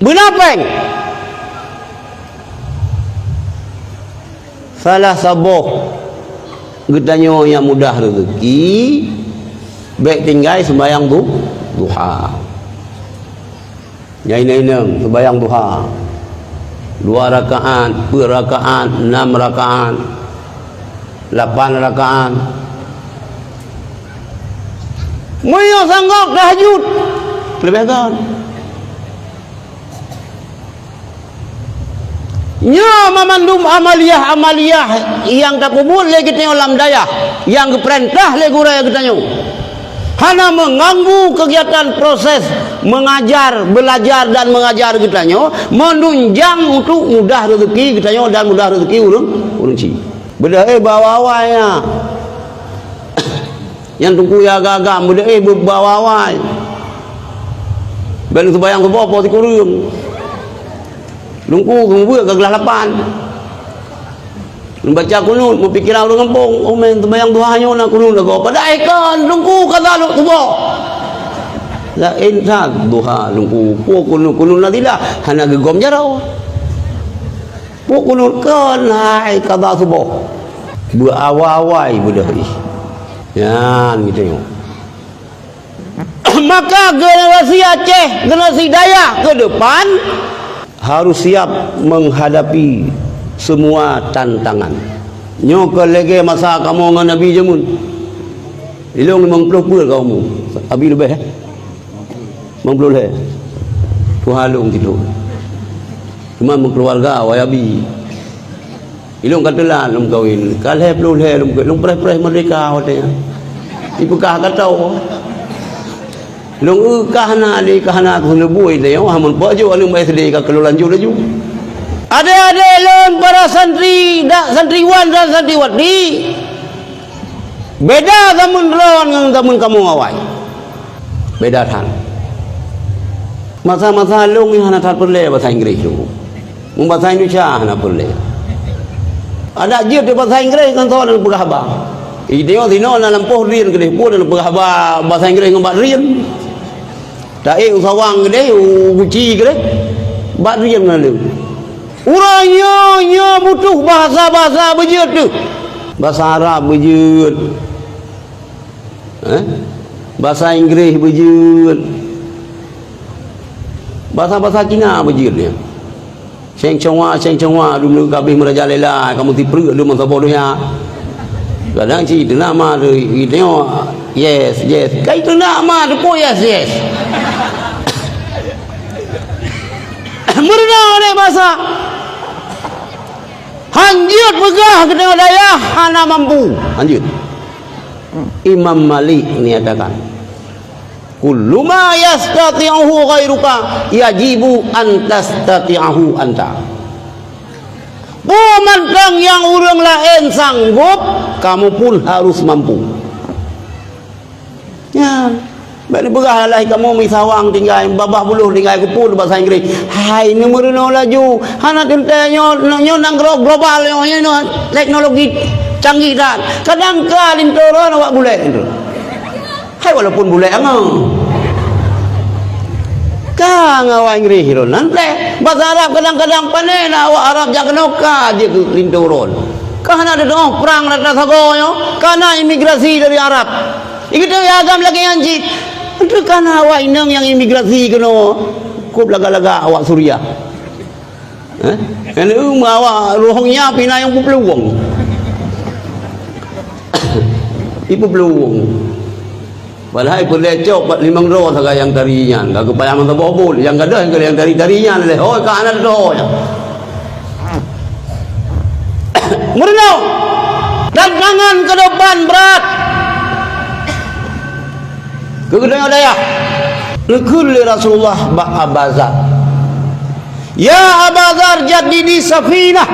Beuna péng. Salah saboh geutanyoe nyang mudah rezeki, bék tinggai seumbahyang du-, duha. Nyang inong-inong seumbahyang duha. Dua rakaat, peuet rakaat, nam rakaat, lapan rakaat. Meunyoe sanggob tahajud, leubeh göt. Nyoe mamandum amaliah-amaliah nyang tapeubuet lé geutanyoe lam dayah, nyang geupeurintah lé gurée geutanyoe, hana meuganggu keugiatan proses meungajar, beulajar dan meungajar geutanyoe, meununjang untuk mudah rezeki geutanyoe dan mudah rezeki ureuëng, ureuëng chik. Beudôh, eh, bak awai-awai nyan. Nyan Teungku ya agam-agam, beudôh, eh, bak awai-awai. Bék lôn seumbahyang suboh poh sikureueng. Teungku, keuneuk beuet ka glah lapan. Lôn baca kunut, meupikeran ureuëng gampông, oh, meuseumbahyang duha nyoe na kunut lagoe. Padahai kon, Teungku, ka glah suboh. Laén that duha, Teungku, peue kunut, kunut nazilah, hana geugom jaroe. Peue kunut kon hai qadha suboh. Beuawai-awai beudôh jih. Nyan geutanyoe. Maka generasi Aceh, generasi dayah ke depan harus siap menghadapi semua tantangan. Nyoe kon lagée masa kamoe ngon Abi jameun. Ilong limong ploh peuet ka umu. Abi leubeh, eh? Limong ploh lhée. Tuha lôn tidu. Cuma meukeuluwarga awai Abi. Ilong ka teulat lôn meukawen. Ka lhée ploh lhée lôn meukawen. Lôn preh-preh merdeka watée nyan. Ipeugah ka tau. Lôn eu ka hana, lé ka hana keuheuneubui lé nyoe, hamun pojok aneuëk S D ka keulôn lanjut laju. Adé-adé lôn para santri, dak santriwan dan santriwati. Beda zaman droe ngon zaman kamoe awai. Beda that. Masa-masa lôn nyan hana that peureulée basa Inggréh tu. Ngon basa Indonesia hana peureulée. Adak jeuet di basa Inggréh ngon soe nyang peugah haba. Ideoh sinoe na lampôh rien keudeh pun nyang peugah haba basa Inggréh ngon bak rien. Taék u sawang keudeh, u guci keudeh, bak rien ngon lôn. Uroe nyoe, nyoe butuh bahasa-bahasa beujeuet teuh. Bahasa Arab beujeuet. Eh? Bahasa Inggréh beujeuet. Bahasa-bahasa Cina beujeuet nyan. Sheng Chonghua, Sheng Chonghua, dum ka habéh meurajalela, kamoe sipreuk dum meusaboh donya. Kadang cit teunak ma teu, iteunyok, "Yes, yes." Kai teunak ma teu pun, "Yes, yes." Meurunoe lé basa. Hanjeuet peugah keu teungoh dayah hana mampu. Hanjeuet. Imam Malik menyatakan, "Kullu ma yastati'uhu ghairuka yajibu an tastati'ahu anta." Peue mantong nyang ureuëng laén sanggob, kamoe pun harus mampu. Nyan. Bèk neupeugah alah kamoe misawang tinggai, babah buluh tinggai, kupeue bahasa Inggris. Hai, neumeurunoe laju. Hana teuntèe nyoe, nyoe nanggroe global nyoe, nyoe teknologi canggih that. Kadang ka linto droen awak bulèe tu. Hai, walaupun bulèe angoh. Ka ngon awak Inggris lôn nan teuh. Bahasa Arab kadang-kadang pané na awak Arab jak keunoe ka jeuet keu linto droen. Ka hana teudeungoe prang rata sagoe nyoe, ka na imigrasi dari Arab. Igeuteu agam lagèe nyan cit. Teuka na awak inong nyang imigrasi keunoe. Kop lagak-lagak awak Suriah. Eh? Nyang awak Rohingya pih na nyang peuplueng. Ipeuplueng. Padahai peureulèe cok bak limong droe sagai nyang tari nyan. Ka geupayah meusaboh buet. Nyang gadôh nyang tari-tari nyan lé. Hôi ka hana teutoe nyan. Meurunoe. Tantangan ke depan berat. Keu geutanyoe dayah. Neukheun lé Rasulullah bak Abu Dzar. "Ya Aba Dzar, jaddidi safinah."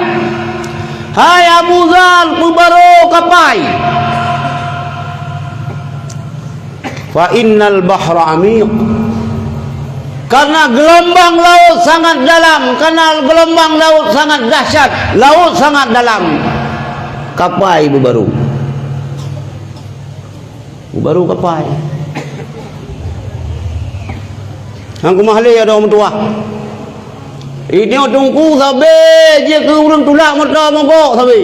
Hai Abu Dzar, peubaroe kapai. "Fa innal bahra amiq." Karena gelombang laut sangat dalam, karena gelombang laut sangat dahsyat, laut sangat dalam. Kapai beubaroe. Beubaroe kapai. Nyang keumah lé adoe meutuwah. Inyoe teungku sabé jeuet keu ureuëng tulak meuto mogok sabé.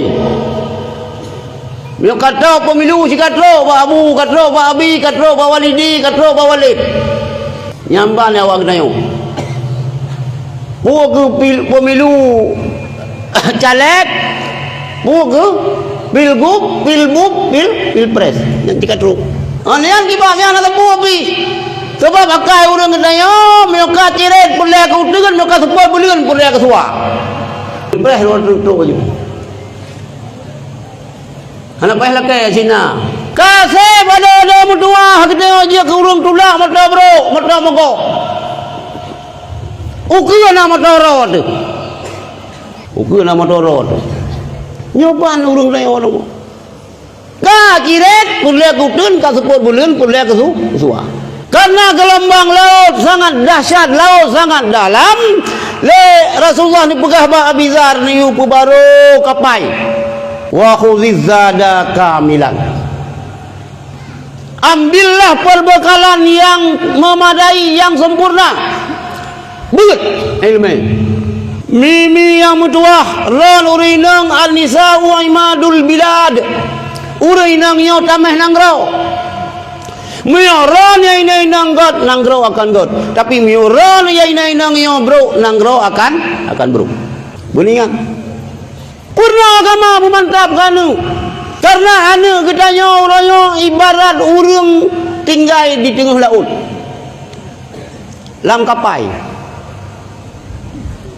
Meunyoe ka trok pemilu cit ka trok bak abu, ka trok bak abi, ka trok bak walidi, ka trok bak walid. Nyan ban awak geutanyoe. Peue keu pil-, pemilu caleg, peue keu pilgub, pilbub, pil-, pilpres. Nyan cit ka trok. Ha, nyan kiban nyan hana teupeu pih. Sabab akai ureuëng geutanyoe, meunyoe ka cirét peureulèe keu uteuen, meunyoe ka seupôt buleuen peureulèe keu suwa. Pilpres lôn trok-trok laju. Hana payah lakèe Cina. Ka sép adoe-adoe meutuwah geutanyoe jeuet keu ureuëng tulak meuto brok, meuto mogok. Ukeue na meuto droe teuh. Ukeue na meuto droe teuh. Nyoe ban ureuëng tanyoe nyoe. Ka cirét peureulèe keu uteuen, ka seupôt buleuen peureulèe keu su-, keu suwa. Karena geulumbang laôt sangat dahsyat, laôt sangat dalam, lé Rasulullah neupeugah bak Abi Dzar, "Neuyue peubaroe kapai, wa khudziz zada kamilan." Ambillah perbekalan yang memadai, yang sempurna. Beuet iéleumé. Mi-mi nyang meutuwah, ron ureuëng inong, an-nisa'u imadul bilad. Ureuëng inong nyoe tamah nanggroe. Meunyoe ron nyang inong-inong göt, nanggroe akan göt. Tapi meunyoe ron nyang inong-inong nyoe brok, nanggroe akan, akan brok. Beuningat. Peureunah agama meumantap keu aneuëk. Karena aneuëk geutanyoe uroe nyoe ibarat ureuëng tinggai di teungoh laôt. Lam kapai.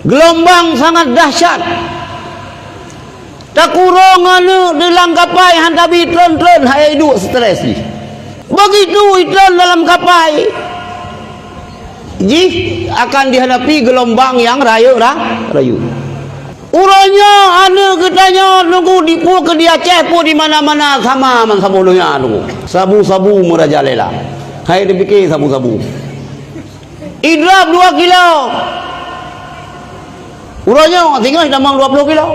Geulumbang sangat dahsyat. Takurong aneuëk di lam kapai han tabi tron-tron, hai duek stres jih. Begitu itron dalam kapai, jih akan dihadapi geulumbang nyang rayeuk ra-, rayeuk. Uroe nyoe aneuëk geutanyoe nunggu di peue keu di Aceh, peue di mana-mana sama ban saboh donya nunggu. Sabu-sabu meurajalela. Hai tapike sabu-sabu. Idrop dua kilo. Uroe nyoe singoh itamong dua ploh kilo.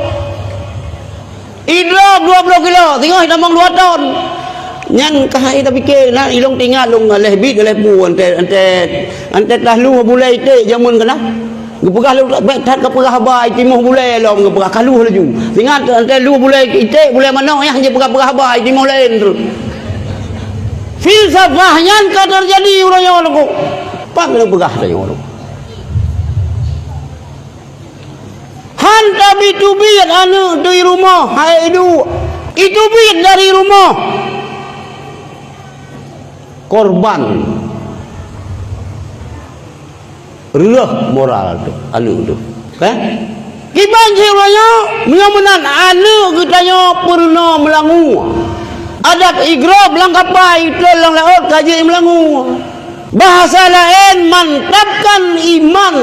Idrop dua ploh kilo, singoh itamong dua ton. Nyan ka hai tapike, na ilong tingat lôn lheuh bit lheuh bu, ante, ante, ante tahlu bulée iték jameun keunan. Geupeugah lôn bèk that kapeugah haba itimoh bulée lom, geupeugah ka lheuh laju. Singat ante lu bulée iték, bulée manok yah jipeugah-peugah haba itimoh laén tu. Filsafah nyan ka teujadi uroe nyoe lôn. Pat lôn peugah tanyoe lôn. Han tabi teubiet aneuëk teuh i rumoh, hai duek. Itu biet dari rumoh. Korban. Reuloh moral teuh, aneuk teuh. Kan? Kiban cit uroe nyoe, meunyoe meunan aneuk geutanyoe peurunoe meulangue. Adak igrob lam kapai, itrön lam laôt ka jeuet meulangue. Bahasa laén, mantapkan iman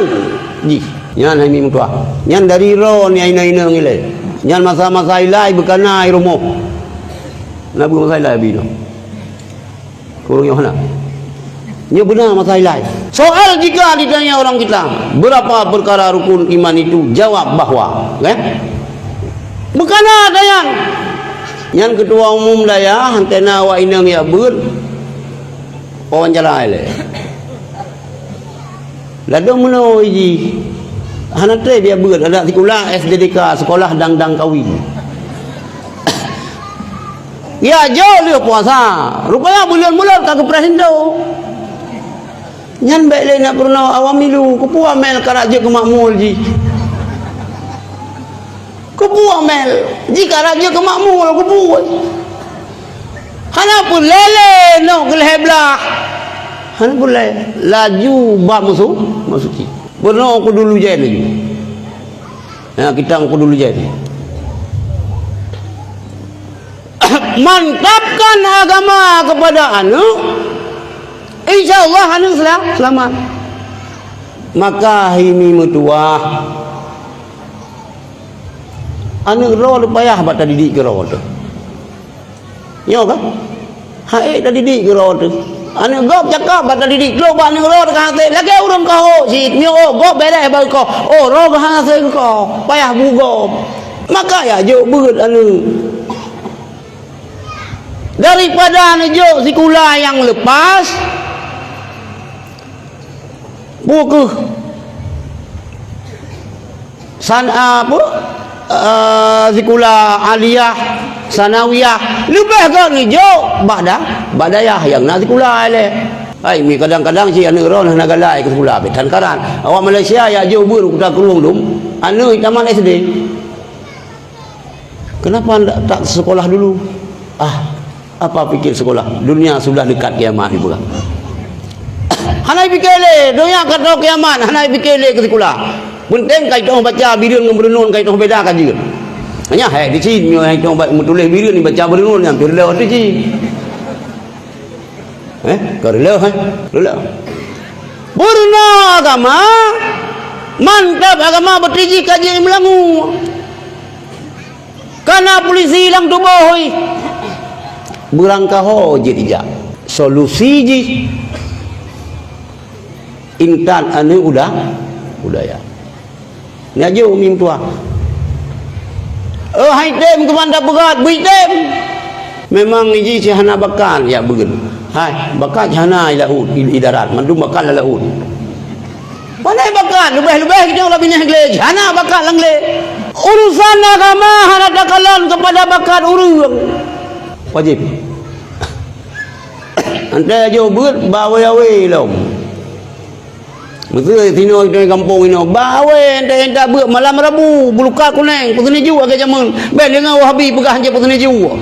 jih. Nyan hai mi meutuah. Nyan dari droe nyan inong-inong ilée. Nyan masa-masa ilai beukana i rumoh. Na beu masa ilai abi nyoe. Kureueng nyoe hana. Nyoe beuna masa ilai. Soal jika ditanya orang kita, berapa perkara rukun iman itu? Jawab bahwa, kan? Beukana tanyong. Nyan ketua umum dayah, hana awak inong jak beuet. Wawancara ilée. Ladôm meunoe jih. Hana treb jak beuet, adak sikula S D D K, sekolah dang-dang kawin. Jak jok lheueh puasa. Rupanya buleuen-buleuen ka geupreh linto. Nyan bék lé na peurunoe awam milu, keupeue Amel karap jeuet keu makmul jih. Keupeue Amel, jih karap jeuet keu makmul, keupeue. Hana peureulée lé noe keu lhée blaih. Hana peureulée. Laju bak musoh, musoh cit. Peurunoe keu dulu jai laju. Ya, kita keu dulu jai. Mantapkan agama kepada aneuk, insya Allah aneuk sela-, selamat. Maka hai mi meutuah, aneuk droe teuh payah bak tadidik keudroe teuh. Nyoe kan? Hai tadidik keudroe teuh. Aneuk gob cakap bak tadidik, trok bak aneuk droe teuh ka hasé. Lagée ureuëng kahok cit, nyoe oh, gob beureh bak keukoh. Oh, droe ka hasé keukoh. Payah bu gob. Maka jak jok beuet aneuk. Daripada neujok sikula nyang lepas, bukeuh san-, apa, eh, sikula aliyah, sanawiyah, leubeh gét neujok bak da-, bak dayah nyang na sikula ilée. Hai mi, kadang-kadang cit aneuk droe hana galak keu sikula, bit tan karan. Awak Malaysia jak jok beuet u Kuta Krueng dum, aneuk tamat S D. Kenapa ndak tak sekolah dulu? Ah, apa pikir sekolah? Dunia sudah dekat kiamat, ibu. Hana pikir lé, dunia ka troh kiamat, hana pikir lé keu sikula. Penting ka itong baca bireuen ngon beureunun ka itong beda ka jeuet. Hanya hai di sini nyoe hai itong ba-, meutuléh bireuen baca beureunun nyang peureulée tu cit. Eh, ka reuloh, eh? Reuloh. Peurunoe agama, mantap agama beutijih ka jeuet meulangue. Kana pulisi lam tuboh, hôi. Beurangkaho jeuet ijak. Solusi jih, intat aneuk uda-, udaya. Nyak jok mi meutuah. Oh, hai tem keuman tapeugah, bui tem. Memang iji cit hana bakat jak beuet. Hai, bakat cit hana i laôt, i, i darat, mandum bakat lam laôt. Pane bakat, leubeh-leubeh geutanyoe lam binéh glé, hana bakat lam glé. Urusan agama hana takalon keupada bakat ureuëng. Wajéb. Antai jok beuet, ba awé-awé lom. Meuseu sinoe di gampông inoe, ba awé antai-antai beuet malam Rabu, beulukat kunéng, peuseuneujok lagée jameun. Bék deungoe Wahabi peugah hanjeuet peuseuneujok.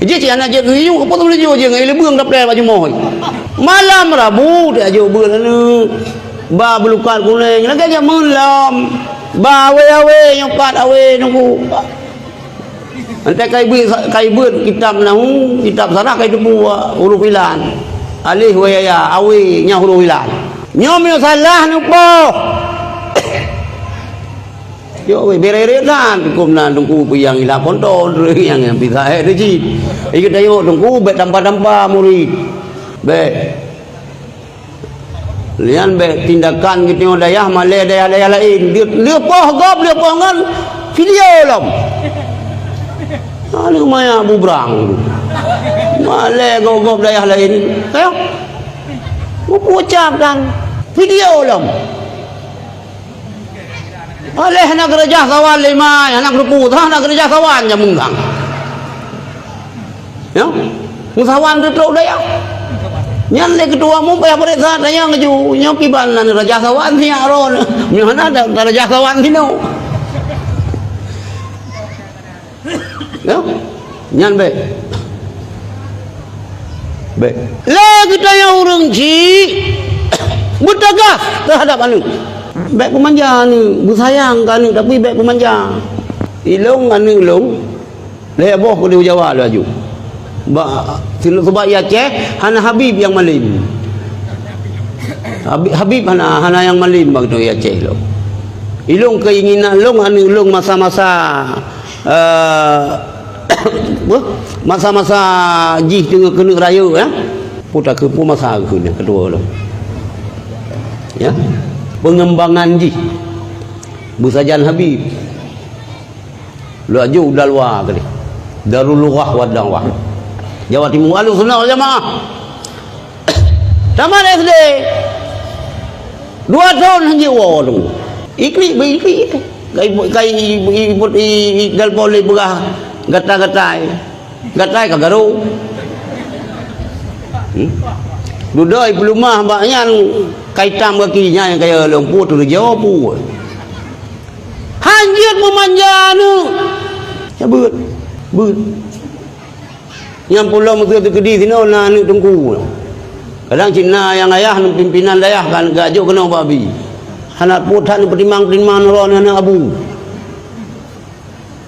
Jih cit hana jeuet peuseuneujok, peuseuneujok jih ngon ileubeueng taplée bak jumoh. Malam Rabu tajok beuet aneuk. Ba beulukat kunéng lagée jameun lom. Ba awé-awé nyoe pat awé nunggu. Antai kai beuet, kai beuet kitab nahu, kitab sarah kai teupeu huruf ilan. Alif wa ya, ya, awé nya huruf ilan. Nyoe meunyoe salah neupoh. Yo weh, bereret nan, hukum nan tungku piyang ilah ponton, nyang, nyang bisa eh tu cit. Ikut tengok tungku, bék tampa-tampa murid. Bék. Nyan bék tindakan geutanyoe dayah malée dayah-dayah laén. Lheueh, lheueh poh gob, lheueh poh ngon video lom. Aneuk maya bubrang. Malée gob-gob dayah laén. Ayo. Mupu ucap dan video lom. Aléh hana keureuja sawan lé mai, hana keureupu, hana keureuja sawan nyang meungang. Ya? Meusawan teutrok dayah. Nyan lé keutua umum payah pareksa tanyong laju. Nyoe kiban nan raja sawan siyak ron. Nyoe hana ada raja sawan sinoe. Ya? Nyan bèk. Bèk. Lé geutanyoe ureueng chik beuteugas teuhadap aneuk. Bèk peumanja aneuk, beusayang keu aneuk, tapi bèk peumanja. Ilôn aneuk lôn, lhèe boh keu di Jawa laju. Ba, si-, sebab i Aceh hana Habib nyang malém. Habib, Habib hana, hana nyang malém bak i Aceh lôn. Ilôn keinginan lôn aneuk lôn masa-masa, eh, Beuh, masa-masa jih teungoh keuneuk rayeuk, ya. Peue takeupeue masa keuneuk keudua lom. Ya. Pengembangan jih. Beusajan Habib. Laju u Dalwa keudeh. Darul Lughah wa Da'wah. Jawa Timur, Ahlussunnah wal Jamaah. Tamat S D. Dua thon hanjeuet woe tu. Iklik beu iklik. Kai, kai, i, i, i, i, i, dalpon lé peugah gata-gatai. Gatai ka garo. Hmm? Dudoe i peulumah bak nyan kai tam gaki nyan kaya lôn pue tu jaweueb pue. Hanjeuet meumanja aneuk. Ya beuet. Beuet. Nyang pulo meuseu teukeudi sinoe na aneuk teungku. Kadang cit na nyang ayah pimpinan dayah kan geujok keunoe bak bi. Hana pue that neupeutimang-timang nurot aneuk abu.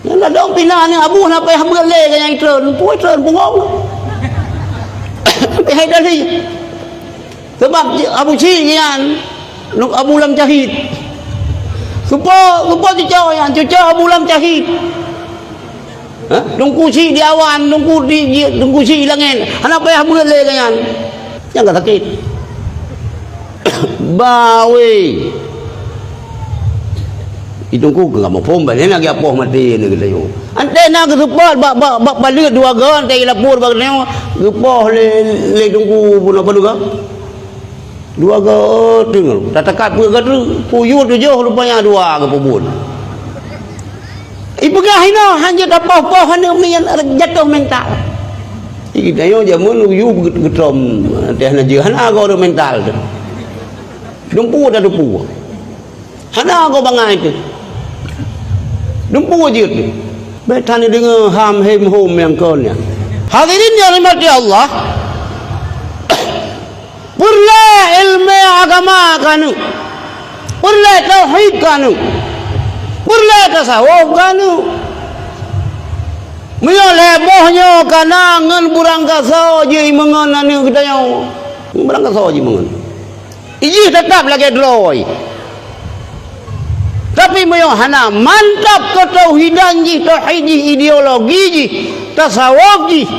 Nyang ladôm pih na aneuk abu hana payah beuet lé keu nyang itreun, pue itreun punggong. Pih hai dali. Sabab Abu Chik nyan, Abu Lam Cahit. Soe po, soe po cucoe nyan, cucoe Abu Lam Cahit. Ha? Teungku Chik di awan, Teungku di, di, Teungku Chik di langét. Hana payah beuet lé keu nyan. Nyang ka sakét. Ba wéh. Di Teungku keu kamoe phon, ban na geupoh maté ni geutanyoe. Anté na geuseupôt bak, bak, bak paleuet dua go, anté geulapor bak geutanyoe, geupoh lé, lé Teungku bunoe padum go. Dua go teungoh, tatakat peuet go teuk, puyuet tujoh rupanya dua geupeubeuet. Ipeugah inoe hana jeuet tapoh-poh aneuk miet jatoh mental. Geutanyoe jameun yue geutrom teuh na jeuet, hana goe mental teuh. Dumpeue tateupeue. Hana goe bangai teuh. Dumpeue jeuet teuh. Bèk that neudeungoe ham hem hom nyang kon nyan. Hadirin yang dirahmati Allah, peureulèe ileumèe agama keuneuk, peureulèe tauhid keuneuk, peureulèe tasawuf keuneuk. Meunyoe lhèe boh nyoe ka na ngon beurangkasoe jih imeungon aneuk geutanyoe, beurangkasoe jih imeungon. Ijih teutap lagèe droe. Tapi meunyoe hana mantap keutauhidan jih, tauhid jih, ideologi jih, tasawuf jih,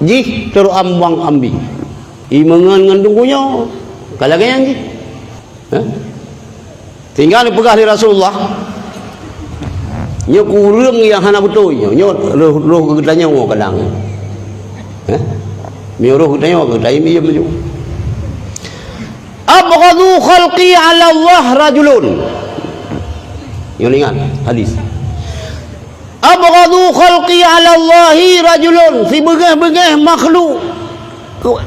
jih teureuambuang ambi. Imeungon ngon teungku nyoe, ka lagèe nyan jih. Hah? Sehingga neupeugah lé Rasulullah, nyoe keu ureueng nyang hana beutôi nyoe, nyoe roh, roh geutanyoe kadang. Hah? Meunyoe roh geutanyoe, geutanyoe miyueb laju. "Abghadhu khalqi 'ala Allah rajulun." Nyoe ingat hadis. "Abghadhu khalqi 'ala Allahi rajulun," sibeungéh-beungéh makhluk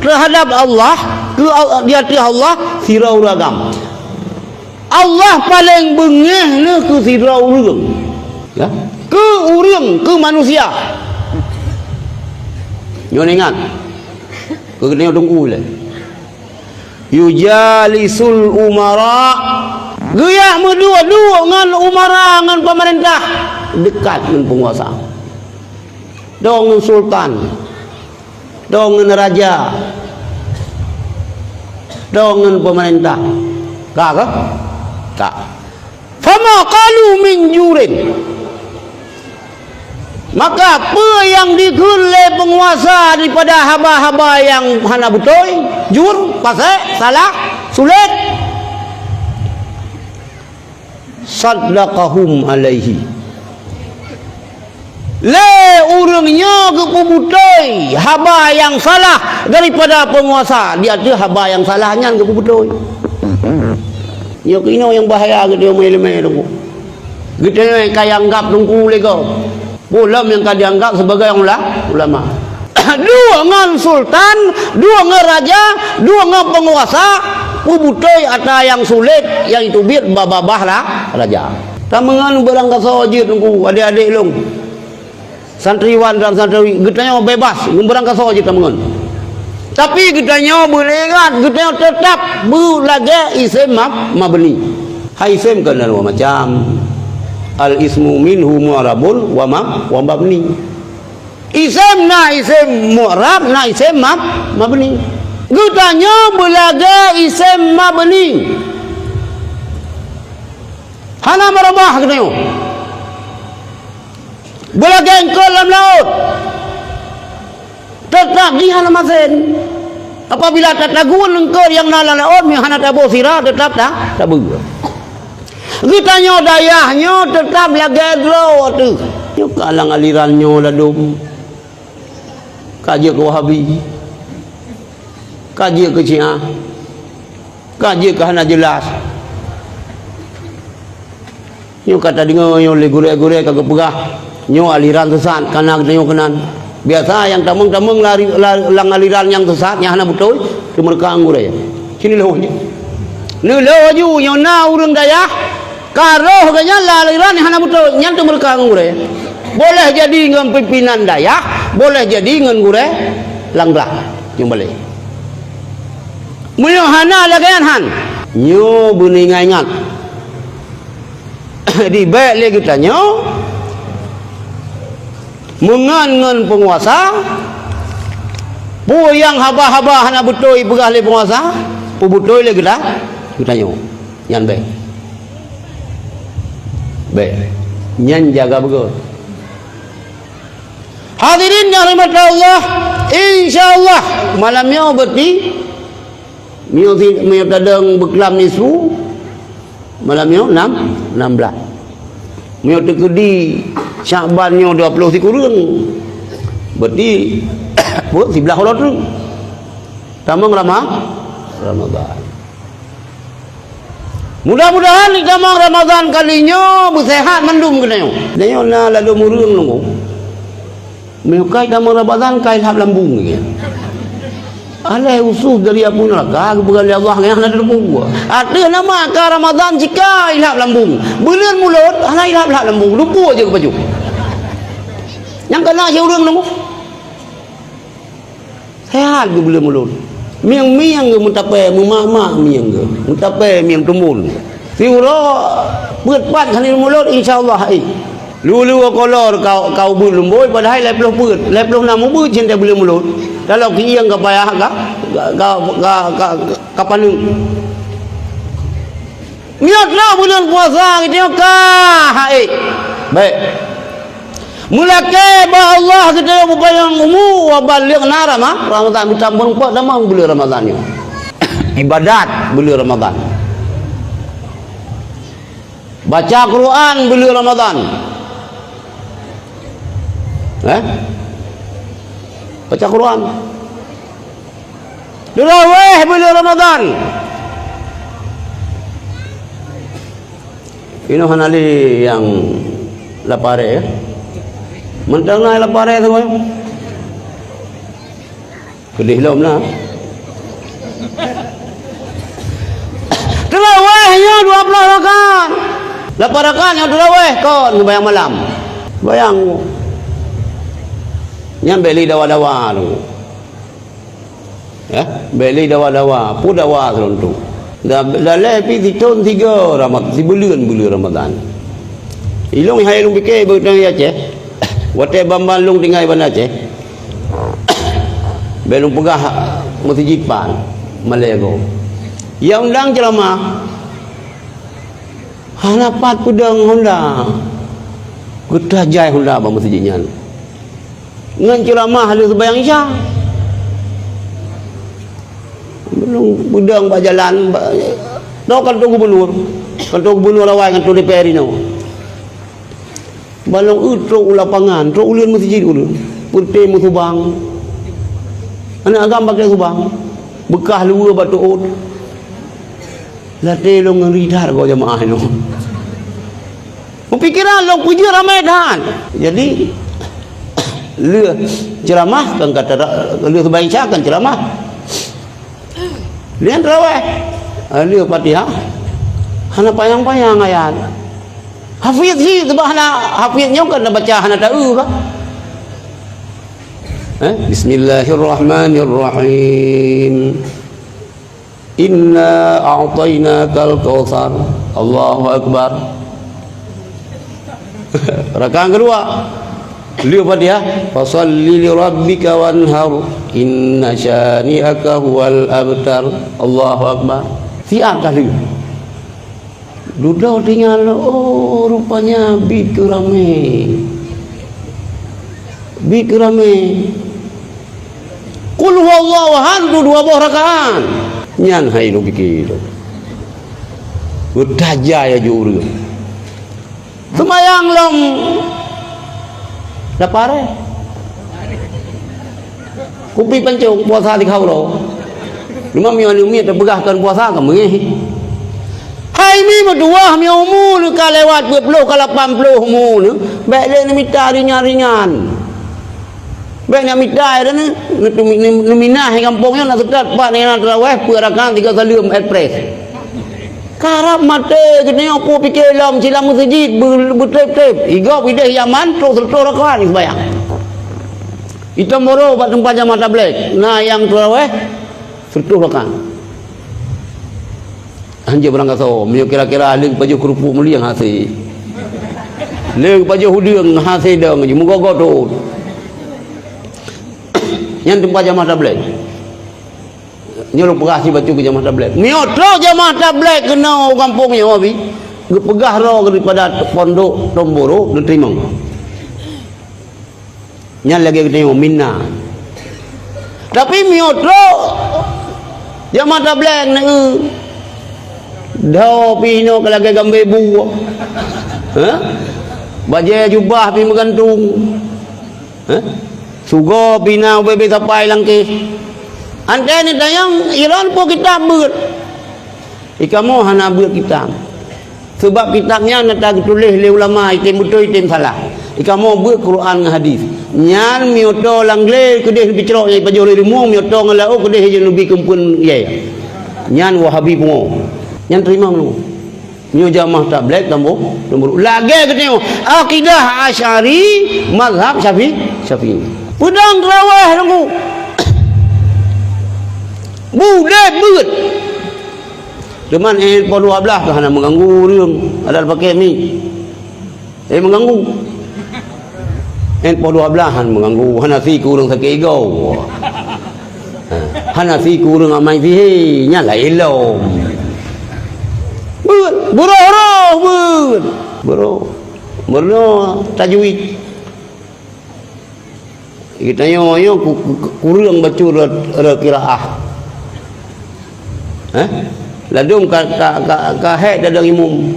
terhadap Allah, keu, di ateueh Allah, sidroe ureueng agam. Allah paleng beungéh neuh keu sidroe ureueng. Ya? Keu ureueng, keu manusia. Nyoe ingat. Keu geutanyoe teungku lé. Yujalisul umara. Geujak meuduek-duek ngon umara, ngon peumeurintah. Dekat ngon peunguasa. Dong ngon sultan. Dong ngon raja. Dong ngon peumeurintah. Ka keuh? Ka. Fama qalu min jurin. Maka peue nyang dikheun lé peunguasa daripada haba-haba nyang hana beutôi, jur, pasék, salah, sulet, saddaqahum alaihi. Lé ureueng nyoe geupeubeutôi haba nyang salah daripada peunguasa, di ateueh haba nyang salah nyan geupeubeutôi. Nyoe keunoe nyang bahaya geutanyoe meuileumèe teungku. Geutanyoe ka jianggap teungku lé gob. Peue lom nyang ka jianggap sibagai ula-, ulama. Duek ngon sultan, duek ngon raja, duek ngon peunguasa, peubeutôi atra nyang sulet nyang jiteubiet babah-babah ra-, raja. Tameungon beurangkasoe jeuet teungku, adék-adék lôn. Santriwan dan santriwi, geutanyoe bebas, ngon barang kasoe jeuet tameungon. Tapi geutanyoe beuingat, geutanyoe teutap beulagée isem mab-, mabni. Hai isem kan dua macam. Al-ismu minhu mu'rabun wa mab-, wa mabni. Isem na isem mu'rab, na isem mab-, mabni. Geutanyoe beulagée isem mabni. Hana meurubah geutanyoe. Beulagée eungkot lam laôt, teutap jih hana masen. Apabila tatagun eungkot nyang na lam laôt, meunyo hana taboh sira, teutap ta-, tabeue. Geutanyoe dayah nyoe teutap lagée droe teuh. Nyoe ka lam aliran nyoe ladôm. Ka jeuet keu Wahabi. Ka jeuet keu Syiah. Ka jeuet keu hana jeulaih. Nyoe ka tadeungoe nyoe lé gurée-gurée ka geupeugah, nyoe aliran sesat, kana geutanyoe keunan. Biasa nyang tamong-tamong lari, la-, lam aliran nyang sesat, nyang hana beutôi, teumeureuka ngon gurée. Ci neuloh ju. Neuloh ju, nyoe na ureuëng dayah, ka roh geuh nyan lam aliran nyang hana beutôi, nyan teumeureuka ngon gurée. Boleh jadi ngon pimpinan dayah, boleh jadi ngon gurée lam glah. Nyoe balée. Meunyoe hana lagée nyan han, nyoe beuneuingat-ingat. Di bék lé geutanyoe meungon ngon peunguasa, peue nyang haba-haba hana beutôi peugah lé peunguasa, peubeutôi lé geuta-, geutanyoe. Nyan bék. Bék. Nyan jaga beugét. Hadirin yang dirahmati Allah, insya Allah malam nyoe berarti Meunyoe si, meunyoe tadong beuklam nisfu, malam nyoe nam, nam blaih. Meunyoe teukeudi Syakban nyoe dua ploh sikureueng, berarti, peue, siblaih uroe treuk. Tamong Rama-, Ramadhan. Mudah-mudahan di tamong Ramadhan kali nyoe beuseuhat mandum geutanyoe. Geutanyoe na ladôm ureuëng nunggu. Meunyoe kai tamong Ramadhan, kai lhab lambung, ya. Alah usus dari apui neuraka, geupeugah lé Allah, nyang hana teupeu. Ateueh nama ka Ramadhan, cika ilhab lambung. Buleuen Mulod, hana ilhab-lhab lambung, lumpur je geupajoh. Nyang kana si ureuëng nunggu. Sehat geuh buleuen Mulod. Mieng-mieng geuh meutapée, meumak-mak mieng geuh. Meutapée mieng tumbon. Siuroe peuet pat kali Mulod, insya Allah hai. Lulu kolor ka, ka ubeut lumboi, padahai lhée ploh peuet, lhée ploh nam ubeut cinta buleuen Mulod. Kalau kieng ka payah ka, ka, ka, ka, ka, ka paneuk. Nyoe troh buleuen puasa geutanyoe ka hai. Baik. Meulakée bak Allah geutanyoe beupanyang umu, wa balighna Rama-, Ramadhan, beutambong pok tamong buleuen Ramadhan nyoe. Ibadat buleuen Ramadhan. Baca Quran buleuen Ramadhan. Eh? Baca Quran. Teurawéh buleuen Ramadhan. Inoe hana lé nyang lapare, ya. Mantong na lapare tu, ya. Keudeh lom na. Teurawéh nyoe dua ploh rakaat. Lapan rakaat nyoe teurawéh kon seumayang malam. Bayang. Nyan bèk lé dawa-dawa tu. Ya, bèk lé dawa-dawa, peue dawa seuleueng tu. Da-, dalé pih sithon sigoe Rama-, sibuleuen buleuen Ramadhan. Ilôn hai lôn pike beuteung di Aceh. Watèe ban-ban lôn tinggai Banda Aceh. Bèk lôn peugah meuseujid pat, malèe goe. Ya undang ceuramah. Hana pat peudong honda. Geutajai honda bak meuseujid nyan. Ngon ceuramah lheueh seumayang Isya. Lôn peudong bak jalan, bak, nyoe kantor gubernur. Kantor gubernur awai ngon kantor D P R inoe. Ban lôn eu trok u lapangan, trok uleuen meuseujid uleuen. Peureute meusubang. Aneuk agam pakai subang. Beukah luweue bak teuôt. Latèe lôn ngeri that goe jeumaáh nyoe. Meupikeran lôn peujeuet ramé that. Jadi, lheueh ceuramah kan kata, lheueh seumayang Isya kan ceuramah. Lheueh teurawéh. Lheueh Fatihah. Hana panyang-panyang ayat. Hafidh hi, seubab hana, hafidh nyoe kan baca hana taeu bah. Eh, bismillahirrahmanirrahim. Inna a'tainakal kautsar. Allahu Akbar. Rakaat kedua. Lheueh Fatihah, "Fasalli li rabbika wanhar, inna syani'aka huwal abtar." Allahu Akbar. Siat ka lheueh. Dudoe tinggai, oh, rupanya bit keu ramé. Bit keu ramé. Qul huwallahu ahad tu dua boh rakaat. Nyan hai lôn pike tu. Beutajai aju ureueng. Seumayang lom lapar, eh? Kupi pancong puasa di khauro. Cuma meunyoe aneuk miet teupeugah kon puasa ka meungéh. Hai mi meutuwah, meunyoe umu neuh ka lewat peuet ploh ka lapan ploh umu neuh, bèk lé neumita ringan-ringan. Bèk neumita, eh, dan neu-, neu-, neuminah di gampông nyoe na seutôt pat nyang na tarawèh peuet rakaat tiga saleuem express. Karab maté geutanyoe peue pike lom silam meuseujid beu-, beutreb-treb. Igob ideh Yaman trok seratus rakaat seumayang. Itong boro bak teumpat jamaah tabligh, na nyang tarawèh seratus rakaat. Hanjeuet barangkasoe, meunyoe kira-kira lheueh pajoh keurupuk mulieng hase. Lheueh pajoh udeueng hase dong, meugogo thon. Nyan teumpat jamaah tabligh. Nyoe lôn peugah sibacut keu jamaah tabligh. Meunyoe trok jamaah tabligh keunoe u gampông nyoe, abi, geupeugah droe daripada pondok Tomboro, neuteurimong. Nyan lagèe geutanyoe, minna. Tapi meunyoe trok jamaah tabligh neu, dhoe pih inoe ka lagèe gambée bu. Ha? Bajée jubah pih meugantung. Hah? Sugo pih na ubé-bé sapai lam kéh. Anté neutanyong, iron peue kitab beuet? Ikamoe hana beuet kitab. Sabab kitab nyan na tatuléh lé ulama, item beutôi, item salah. Ikamoe beuet Quran ngon hadis. Nyan meuoto lam glé keudeh neubi crok nyang ipajoh lé rimueng, meuoto ngon laôt keudeh jeuet neubi keumpeuen yée. Nyan Wahabi pungo. Nyan teurimong lôn. Nyoe jamaah tabligh tambah, tambah. Lagèe geutanyoe, akidah Asy'ari, mazhab Syafi-, Syafi'i. Peudong teurawèh teungku. Budeh beuet. Cuman, eh, poh dua blah ka hana meuganggu ureueng, adat pakai mi. Eh, meuganggu. Eh, poh dua blah han meuganggu, hana si keu ureueng sakét igoe. Ha, hana si keu ureueng amai sihé, nyan laén lom. Beuet, buroh-roh beuet. Buroh. Meurunoe tajwid. Geutanyoe nyoe ku-, ku-, kureueng bacut re-, re-, qiraah. Hah? Ladôm ka, ka, ka, ka hék tadong imum.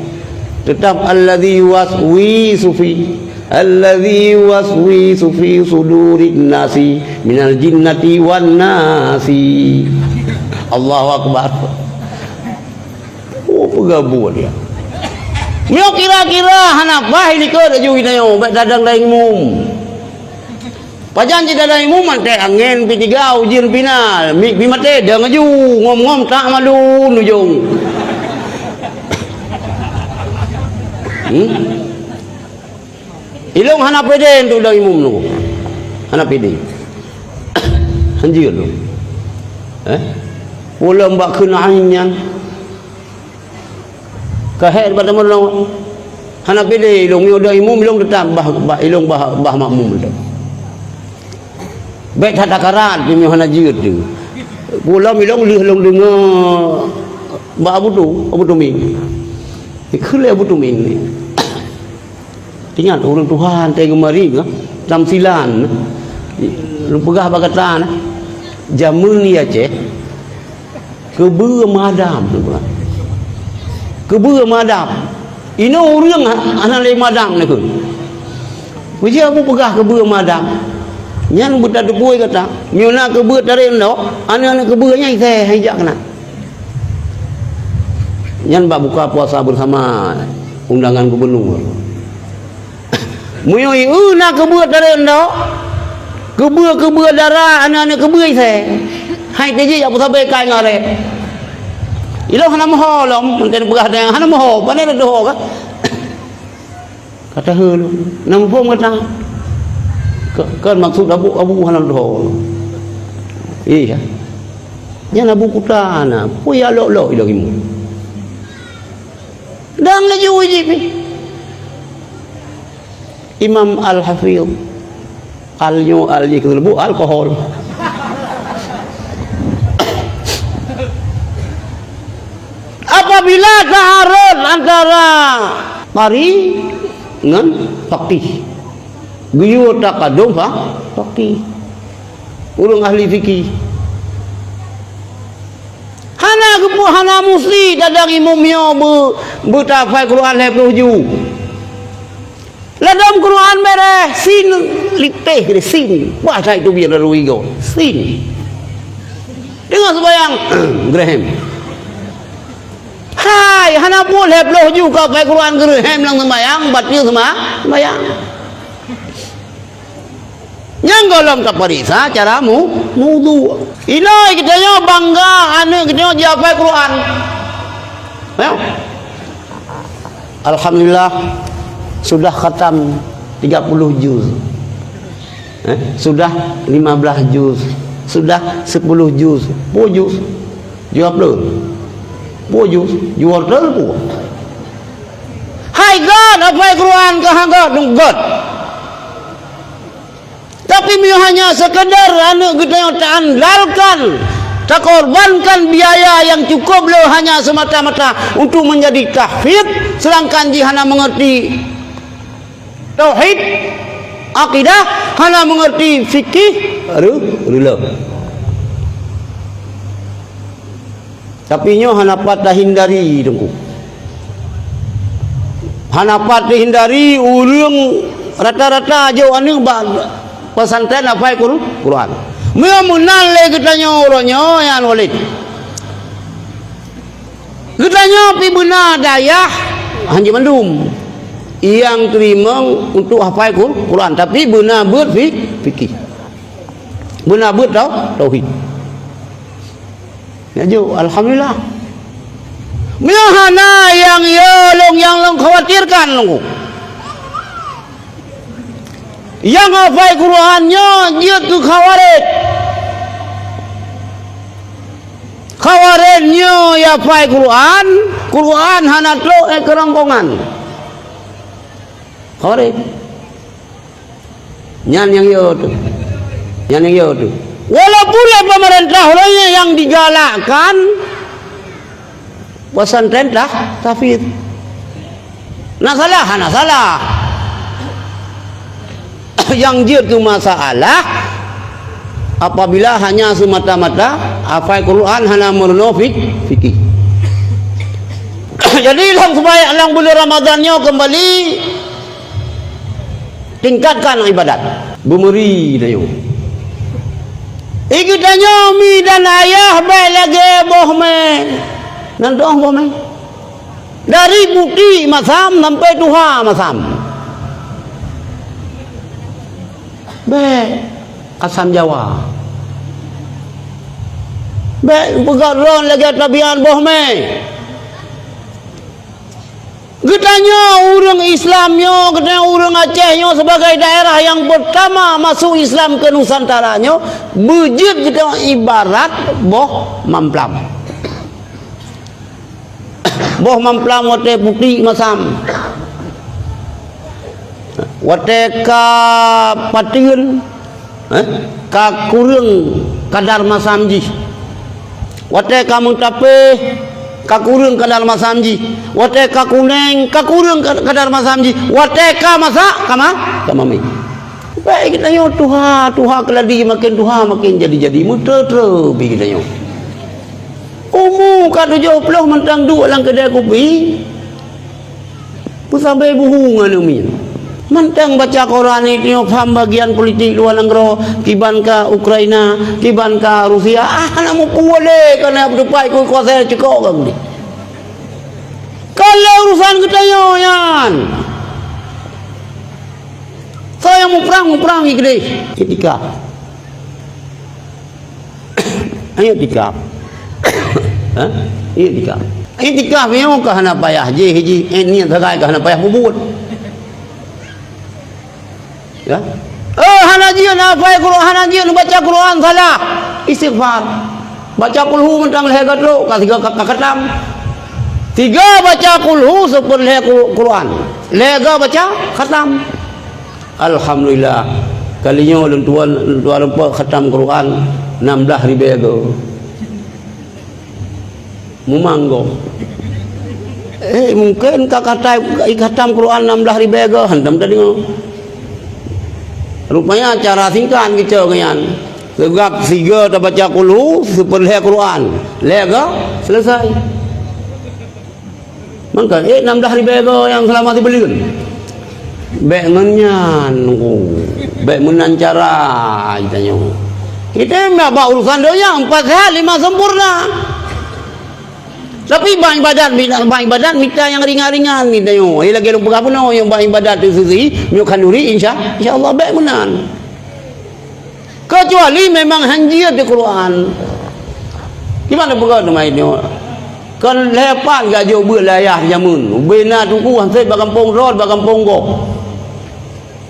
Teutap alladzi yuwaswisu fi, alladzi yuwaswisu fi sudurin nasi minal jinnati wan nasi. Allahu Akbar. Oh, peugah buet dia. Nyoe kira-kira hana paih likot laju geutanyoe, bèk tadong dayeng mum. Pajan cit tadong imum, mantong angén pi tigau, ujeuen pi na, mic pi maté, dong laju, ngom-ngom tak malu nujong. Hmm? Ilong hana pede untuk dong imum tu. Hana pede. Hanjeuet tu. Eh? Ulôn bak kheun ain nyan. Ka hék bak teumeurunoe. Hana pede ilong nyoe dong imum, ilong teutap bah, bah ilong bah, bah makmum tu. Bèk that takarat, meunyoe hana jeuet tu. Ulôn ilong lheueh lôn deungoe bak Abu Tu, Abu Tumin. Dikheun lé Abu Tumin ni. Ingat, ureueng tuha teuh geumari, tamsilan. Lôn peugah bak gata na, jameun di Aceh, keubeue meuadab, lôn peugah. Keubeue meuadab. Inoe ureueng ha-, hana lé meuadab neukheun. Peue jeuet peugah keubeue meuadab? Nyan beutateupeue gata. Meunyoe na keubeue tarek ndok, aneuk-aneuk keubeue nyan isé han ijak keunan. Nyan bak buka puasa bersama undangan gubernur. Meunyoe ié na keubeue tarek ndok, keubeue-keubeue dara aneuk-aneuk keubeue isé. Hai teujih jak peusabe kai ngon aré. Ilong hana meuho lom, mantong peugah dayang hana meuho, pane na deuho ka. Kata he lom, na muphom gata. Kan maksud Abu, Abu hana leuho. Iya. Nyan Abu Kuta na, peue ya lok-lok ilong imu. Dang laju jih pih. Imam Al-Hafidh. Al nyoe, al jih keuneuk alkohol. Apabila taarud antara qari ngon faqih, geuyue takadum fa-, faqih. Ureuëng ahli fikih. Hana geupeu-, hana musti dadang imum nyoe beu-, beutahafai Quran lhée ploh ju. Ladom Quran bereh, sin lipeh keu sin. Wah, sai tu biar lalu igo. Sin. Teungoh seumayang, geureuhem. Hai, hana buet lhée ploh ju ka hafai Quran geureuhem lam seumayang, bateue seuma-, seumayang. Nyang gohlom tapeuriksa cara mu-, mudu. Inoi geutanyoe bangga aneuëk geutanyoe jihafai Quran. Ya. Alhamdulillah, sudah khatam tiga puluh juz. Eh, sudah lima belas juz, sudah sepuluh juz. Pue juz? Jawab lôn. Pue juz? Jual teul pue. Hai gét, hafai Quran ka han gét, dong gét. Tapi meunyoe hanya sekedar aneuëk geutanyoe taandalkan, takorbankan biaya yang cukup le hanya semata-mata untuk menjadi tahfidz, sedangkan jih hana mengerti tauhid, akidah, hana mengerti fikih, re-, reuloh. Tapi nyoe hana pat tahindari, Teungku. Hana pat tahindari ureuëng rata-rata jok aneuëk bak pesantren hafai Qur-, Quran. Meunyoe meunan lé geutanyoe uroe nyoe, nyan Walid. Geutanyoe pih beuna dayah hanjeut mandum nyang teurimong untuk hafai Qur-, Quran, tapi beuna beuet fi-, fikih. Beuna beuet tau-, tauhid. Nyoe jok, alhamdulillah. Meunyoe hana nyang yo lôn, nyang lôn khawatirkan lôn. Nyang hafai Quran nyoe jeuet keu khawarij. Khawarij nyoe ya hafai Quran, Quran hana trok, eh, keurongkongan. Khawarij. Nyan nyang yo tu. Nyan nyang yo tu. Walaupun lé pemerintah uroe nyoe nyang digalakkan pesantren tah-, tahfidz. Na salah? Hana salah. Nyang jeuet keu masalah apabila hanya semata-mata hafai Quran hana meurunoe fik-, fikih. Jadi lam seumayang, lam buleuen Ramadhan nyoe keumbali tingkatkan ibadat. Beumeuri tanyoe. Ié geutanyoe mi dan ayah bék lagée boh mé. Nan toh boh mé? Dari putéh masam sampai tuha masam. Bék asam Jawa. Bék peugah droe lagée tabiat boh mé. Geutanyoe ureuëng Islam nyoe, geutanyoe ureuëng Aceh nyoe sebagai daerah nyang pertama masuk Islam ke Nusantara nyoe, beujeuet geutanyoe ibarat boh mamplam. Boh mamplam watée putéh masam. Watée ka pateuen, eh, ka kureueng kadar masam jih. Watée ka meutapéh, ka kureueng kadar masam jih. Watée ka kuneng, ka kureueng ka-, kadar masam jih. Watée ka masak, ka ma-, ka mamé. Bék geutanyoe tuha, tuha keuladi, makin tuha makin jadi-jadi, meutre-tre pi geutanyoe. Umu ka tujoh ploh mantong duek lam keudée kupi. Peusabe buhu ngon umi. Mantong baca Quran nyoe paham bagian politik luwa nanggroe, kiban ka Ukraina, kiban ka Rusia, ah, hana mupu lé, kana beuteupat ikut kuasa cukok ka geude. Ka lé urusan geutanyoe nyan. Soe nyang muprang, muprang i keudeh. Iktikaf. Iktikaf. Ha? Iktikaf. Iktikaf nyoe ka hana payah jih, jih. Eh, niet sagai ka hana payah peubuet. Ya. Eh, hana jeuet neuhafai Quran, hana jeuet neubaca Quran, salah. Istighfar. Baca kulhu mantong lhèe go trok, ka sigo ka, ka khatam. Sigo baca kulhu, seupôt lhèe Qur-, Quran. Lhèe go baca, khatam. Alhamdulillah. Kali nyoe lôn tuan, lôn tuan rumpok khatam Quran nam blah ribèe go. Mumang go. Eh, mungken ka khatam, i khatam Quran nam blah ribèe go, hantom tadeungoe. Rupanya cara singkat geucok nyan. Seugab sigo tabaca kulhu, seupôt lhèe Quran. Lhèe go, selesai. Mangka, eh, nam blah ribèe go nyang seulama sibuleuen. Bèk ngon nyan, oh, bèk meunan cara, geutanyoe. Kita bak urusan donya, empat sehat, lima sempurna. Tapi bak ibadat, bak ibadat mita nyang ringan-ringan, geutanyoe. Eh, lagèe lôn peugah bunoe, nyang bak ibadat tu sisi, meunyoe khanduri, insya, insya Allah bèk meunan. Kecuali memang hanjeuet di Quran. Di mana peugah teuma nyoe? Kon lepat gak jok beuet layah jameun. Ubena tuku hansét bak gampông rot, bak gampông goh.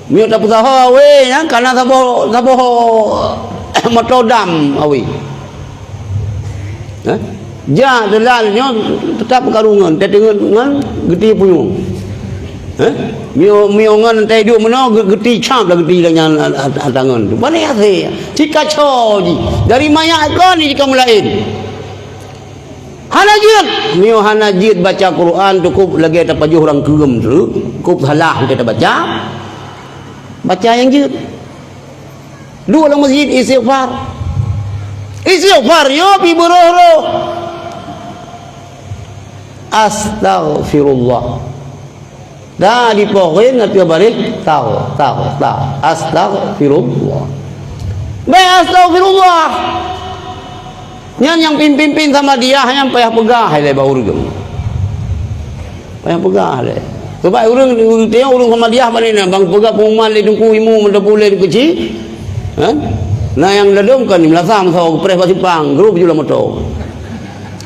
Meunyoe tapeusaho awé nyan kana saboh, saboh moto dam awé. Eh? Jak teulan nyoe teutap karu ngon, teungeut ngon geuti punyueng. Eh? Mio, mio ngon teuduek meunoe ge-, geuti cap lah geuti lagèe nyan a-, a-, a-, tangan tu. Bani asé. Cikaco jih. Dari manyak kon jih kamoe laén. Hana jeuet. Mio hana jeuet baca Quran cukup lagèe tapajoh urang keureum tu. Cukup salah kita baca. Baca nyang jeuet. Duek lam masjid istighfar. Istighfar yo pi beureuh-reuh. Astaghfirullah. Dah dipoh ghin ateueh baréh tau, tau, tau. Astaghfirullah. Bèk astaghfirullah. Nyan nyang pimpin-pimpin Samadiyah nyan payah peugah lé bak ureueng. Payah peugah lé. Sebab ureueng, ureueng teuh ureueng Samadiyah bak nyan bang peugah pengumuman lé Teungku Imu meutapeu lé keuci. Ha? Na nyang ladom kan meulasam sawa geupreh bak simpang, grup ju lam moto.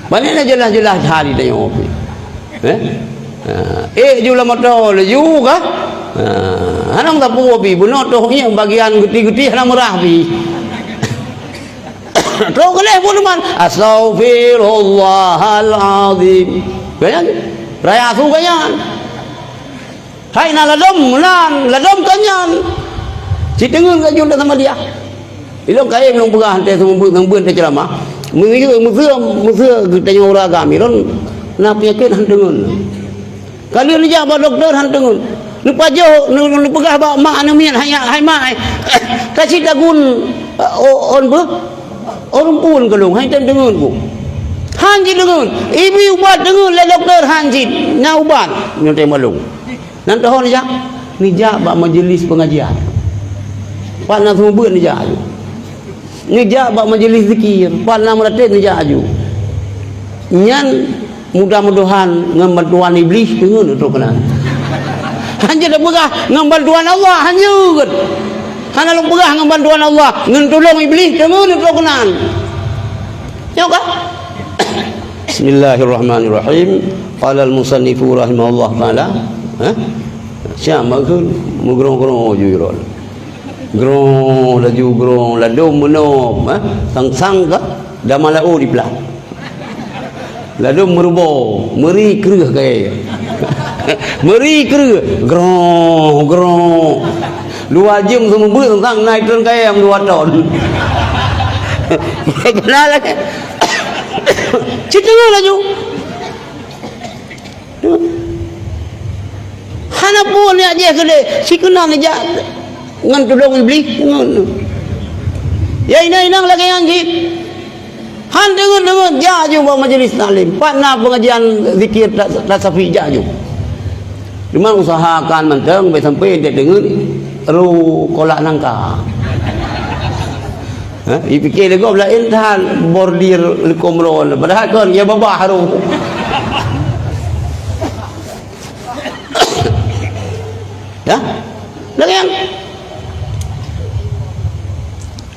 Bak nyan jeulaih-jeulaih that tanyoe pih. Eh? Ha, ék ju lam moto laju kah? Ha, hana tapeu pih bunoe toh ngieng bagian geuti-geuti hana meurah pih. Trok keudeh pun teuma, "Astaghfirullahalazim." Gaya, raya su gaya. Hai na ladom, nan, ladom ka nyan. Siteungeut ka jeuet sama dia. Ilong kayém lôn peugah teuh seumeubeuet ngon beuet teuh ceuramah. Meuseu, meuseu, meuseu geutanyoe ureueng agam, ilong na peunyakét han teungeut. Ka lheueh neujak bak dokto han teungeut. Neupajoh, neu-, neupeugah bak mak aneuk miet, "Hai, hai mak, eh, ka cit dagun, eh, o-, on beuh? On rumpun ka lôn, hai tem teungeut ku." Han cit teungeut. Ibi ubat teungeut lé dokto han cit. Na ubat. Nyoe tem balong. Nan toh neujak? Neujak bak majeulis pengajian. Pat na seumeubeuet neujak. Neujak bak majeulis zikir, pat na meuratéb neujak aju. Nyan mudah-mudahan ngon bantuan Iblih teungeut trok keunan. Hanjeuet tapeugah ngon bantuan Allah, hanjeuet. Hana lôn peugah ngon bantuan Allah, ngon tulông Iblih teungeut trok keunan. Nyoe ka? Bismillahirrahmanirrahim. Qala al-musannifu rahimahullah taala, ha? Siap makheun meugrong-grong ju irot. Grong, laju grong, ladom meunob, ha? Sang-sang ka, dama laôt diplah. Ladom meurubo, meuri kreueh kayèe. Meuri kreueh, grong, grong. Dua jeuem seumeubeuet sang-sang na itreun kayèe dua ton. Beuna lagèe. Cit teungoh laju. Hana pun jak jih keudeh, sikeunan jak ngon tulông Iblih, ngon. Ya inong-inong lagèe nyan cit. Han deungon-deungon, jak ju bak majlis taklim. Pat na pengajian zikir ta-, tasafi, jak ju. Cuma usahakan mantong, bèk sampai ente deungon ru kolak nangka. Ha? Ipike lé gob laén that bordir leukom ron. Padahai kon, ya babah ru. Ya? Lagèe nyan.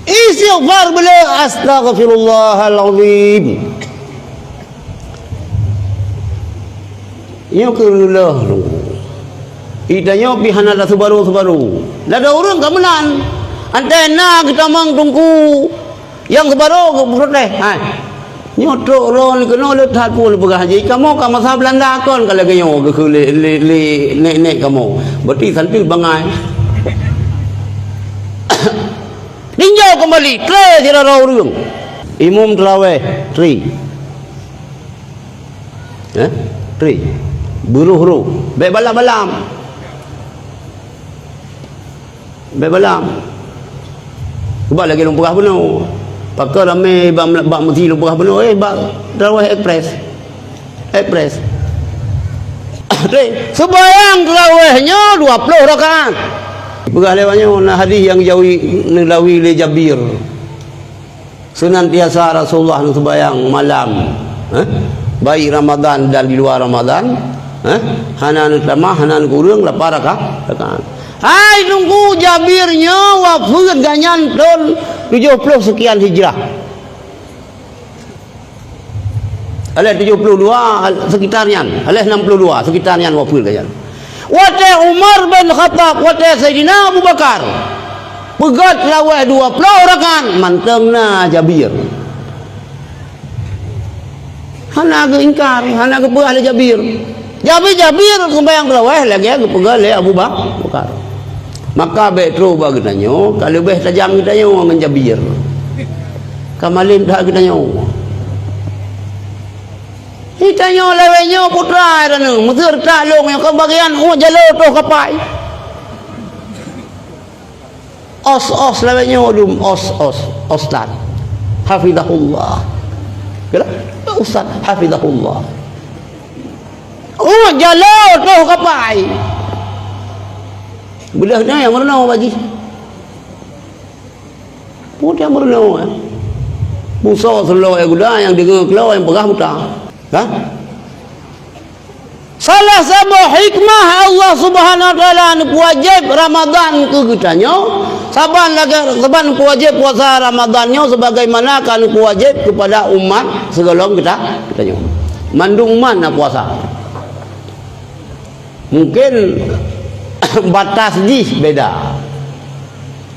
Istighfar bela, "Astaghfirullahalazim." Nyoe keu reuloh. Ita nyoe pih hana taseubaru-seubaru. Lada ureueng ka meunan. Antena geutamong teungku nyang seubarô geuprotes. Hai. Nyoe trok droe keunoe le that peue peugah jih, kamoe ka masa Belanda kon ka lagèe nyoe geukheun lé, lé, lé nèk-nèk kamoe. Berarti santri bangai. Tinjau kembali, tré sidroe ureueng. Imum teurawèh, tré. Eh? Tré. Beuroh-roh. Bèk balam-balam. Bèk balam. Cuba lagèe lôn peugah bunoe. Pakon ramè bak, bak meusi lôn peugah bunoe, eh, bak teurawèh ekspres. Ekspres. Tré. Seubayang teurawèh nyoe dua ploh rakaat. Peugah lewat nyoe na hadis nyang jawi, neulawi lé Jabir. Seunantiasa Rasulullah neuseubayang malam, eh, baik Ramadan dan di luar Ramadan, eh, hana neutamah, hana neukureueng, lapan raka-, rakaat. Hai Teungku, Jabir nyoe wafeuet gobnyan thon tujoh ploh seukian Hijrah. Alah tujoh ploh dua sekitar nyan, alah nam ploh dua sekitar nyan wafeuet gobnyan. Watèe Umar bin Khattab, watèe Saidina Abu Bakar, peugèt teurawèh dua ploh rakaat, mantong na Jabir. Hana geuingkar, hana geupeugah lé Jabir. Jabir, Jabir seumayang teurawèh lagèe geupeugah lé Abu Ba-, Bakar. Maka bèk trok bak geutanyoe, ka leubeh tajam geutanyoe ngon Jabir. Ka malém that geutanyoe. Geutanyoe lawét nyoe putra droeneuh, meuseu that lôn nyang kon bagian ueh jaloe toh kapai. Os-os lawét nyoe dum, os-os, ustaz. Hafizahullah. Kira? Ustaz, hafizahullah. Ueh jaloe toh kapai. Beuleuh nyoe nyang meurunoe bagi. Peue nyang meurunoe, eh? Busoe seulaweueh guda nyang deungoe keudroe nyang peugah buta. Hah? Salah saboh hikmah Allah Subhanahu wa Taala neupeuwajéb Ramadhan keu geutanyoe, saban lagèe, saban neupeuwajéb puasa Ramadhan nyoe sebagaimana ka neupeuwajéb keupada umat sigohlom geuta-, geutanyoe. Mandum umat na puasa. Mungken batas jih beda.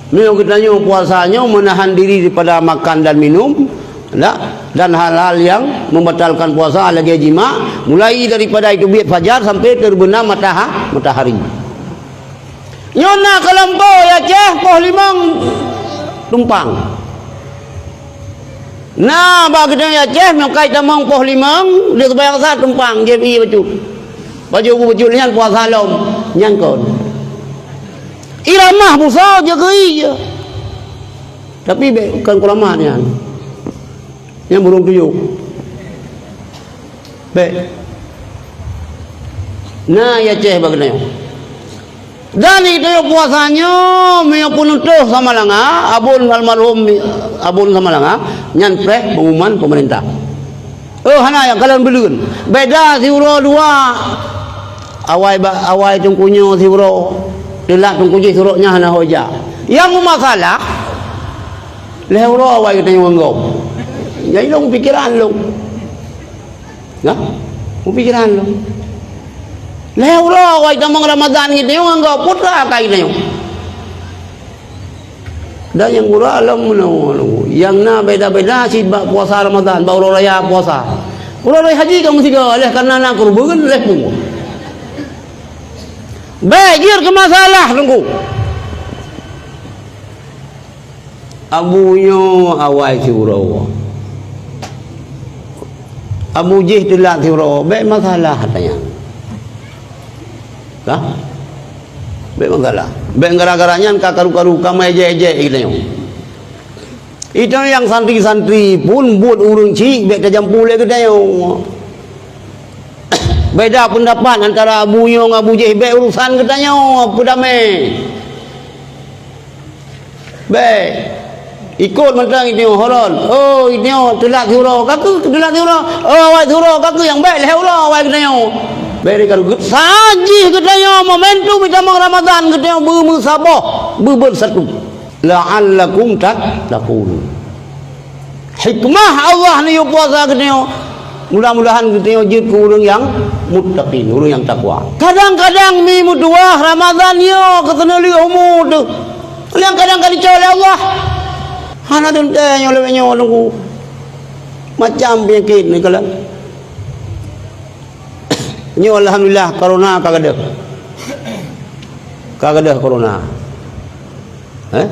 Meunyoe geutanyoe puasa nyoe menahan diri daripada makan dan minum, dak, dan hal-hal yang membatalkan puasa lagèe jima, mulai daripada teubiet fajar sampai terbenam mataha-, matahari. Nyoe na keulompok Aceh poh limong tumpang. Na bak geutanyoe Aceh, meunyoe ka jitamong poh limong, di seubayang asar tumpang, jép ie bacut. Baju bu bacut nyan puasa lom, nyan kon. Iramah busoe jeuet keu ie. Tapi bèk kon kuramat nyan. Nyan burông tuyôh. Bèk. Na i Aceh bak geutanyoe. Dan i tanyoe puasa nyoe meunyoe peunutôh Samalanga, abon almarhum abon Samalanga, nyan preh pengumuman pemerintah. Oh, hana nyang kalon buleuen. Beda siuroe dua. Awai ba-, awai teungku nyoe siuroe. Teulat teungku jih surok nyan hana ho jak. Nyang meumasalah, lhèe uroe awai geutanyoe ngon gob. Jadi lôn pikiran lôn. Nah, meupikiran lôn. Lhèe uroe awai tamong Ramadhan geutanyoe ngon gob, peue atra akai geutanyoe. Dan nyang gura lom meunoe, nyang na beda-beda cit bak puasa Ramadhan, bak uroe raya puasa. Uroe raya haji ka meusigoe, lheuh kareuna na keureubeuen, lheuh pungo. Bèk jeuet keu masalah, Teungku. Abu nyoe awai siuroe. Abu jih teulat siuroe, bèk masalah ata nyan. Kah? Bèk masalah. Bèk gara-gara nyan ka karu-karu, ka meuejek-ejek geutanyoe. Itu nyang santri-santri pun buet ureueng chik bèk tajampu lé geutanyoe. Beda pendapat antara Abu nyoe ngon Abu jih, bèk urusan geutanyoe, peudamé. Bèk. Ikot mantong geutanyoe horon. Oh, geutanyoe teulat siuroe. Ka keuh teulat siuroe. Oh, awai siuroe. Ka keuh nyang bèk lhèe uroe awai geutanyoe. Bèk dikaru. Saat jih geutanyoe momentum jitamong Ramadhan geutanyoe beumeusaboh, beubeusatu. La'allakum tattaqun. Hikmah Allah neuyue puasa geutanyoe, mudah-mudahan geutanyoe jeuet keu ureueng nyang muttaqin, ureueng nyang takwa. Kadang-kadang mi meutuwah Ramadhan nyoe keu teuneuleuk umu teuh. Kadang-kadang ka dicok lé Allah. Hana teuntèe nyoe lé nyoe nunggu. Macam peunyakét ni kalon. Nyoe alhamdulillah corona ka gadôh. Ka gadôh corona. Eh?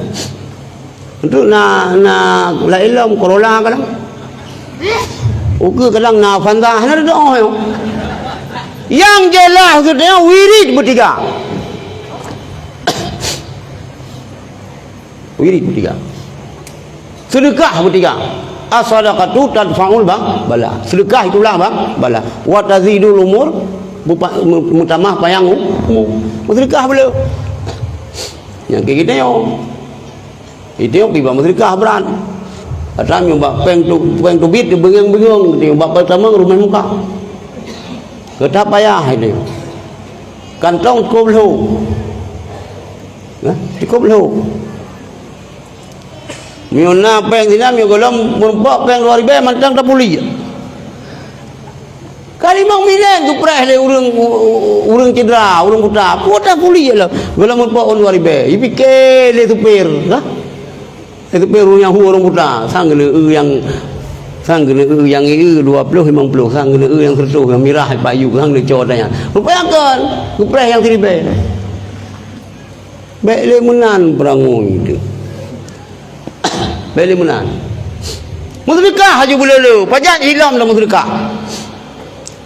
Untuk na, na laén lom corona kadang. Ukeue kadang na Fanta, hana doa nyoe. Nyang jeulaih geutanyoe wirid beutiga. Wirid beutiga. Seudeukah beutiga. As-sadaqatu tadfa'ul ba-, bala. Seudeukah itulah ba-, bala. Wa tazidul umur, bupa-, mu-, meutamah panyang u-, umu. Meuseudeukah beu le. Nyang keu geutanyoe. Geutanyoe pih ba meuseudeukah brat. Atra nyoe bak péng tu, péng teubiet teubeungéng-beungéng, geutanyoe bak péng tamong rumoh muka. Geutanyoe payah geutanyoe. Kantong cukôp lhôk. Nah, cukôp lhôk. Meunyoe na péng sinan, meunyoe gohlom meurumpok péng dua ribèe mantong tapuléh. Ka limong miliar geupreh lé ureueng, u-, u-, ureueng cedera, ureueng buta. Peue tapuléh lom. Gohlom meurumpok ôn dua ribèe. Jipike lé supir, nah. Lé supir ureueng nyang hu ureueng buta. Sang geuneu eu nyang, sang geuneu eu nyang ieu dua ploh, limong ploh. Sang geuneu eu nyang siratoh, nyang mirah, payu, sang geuneu cot nyan. Rupanya kon, geupreh nyang siribèe. Bèk lé meunan peurangui teuh. Bèk lé meunan. Meuseudeukah laju beulolo, pajan ilom lam meuseudeukah.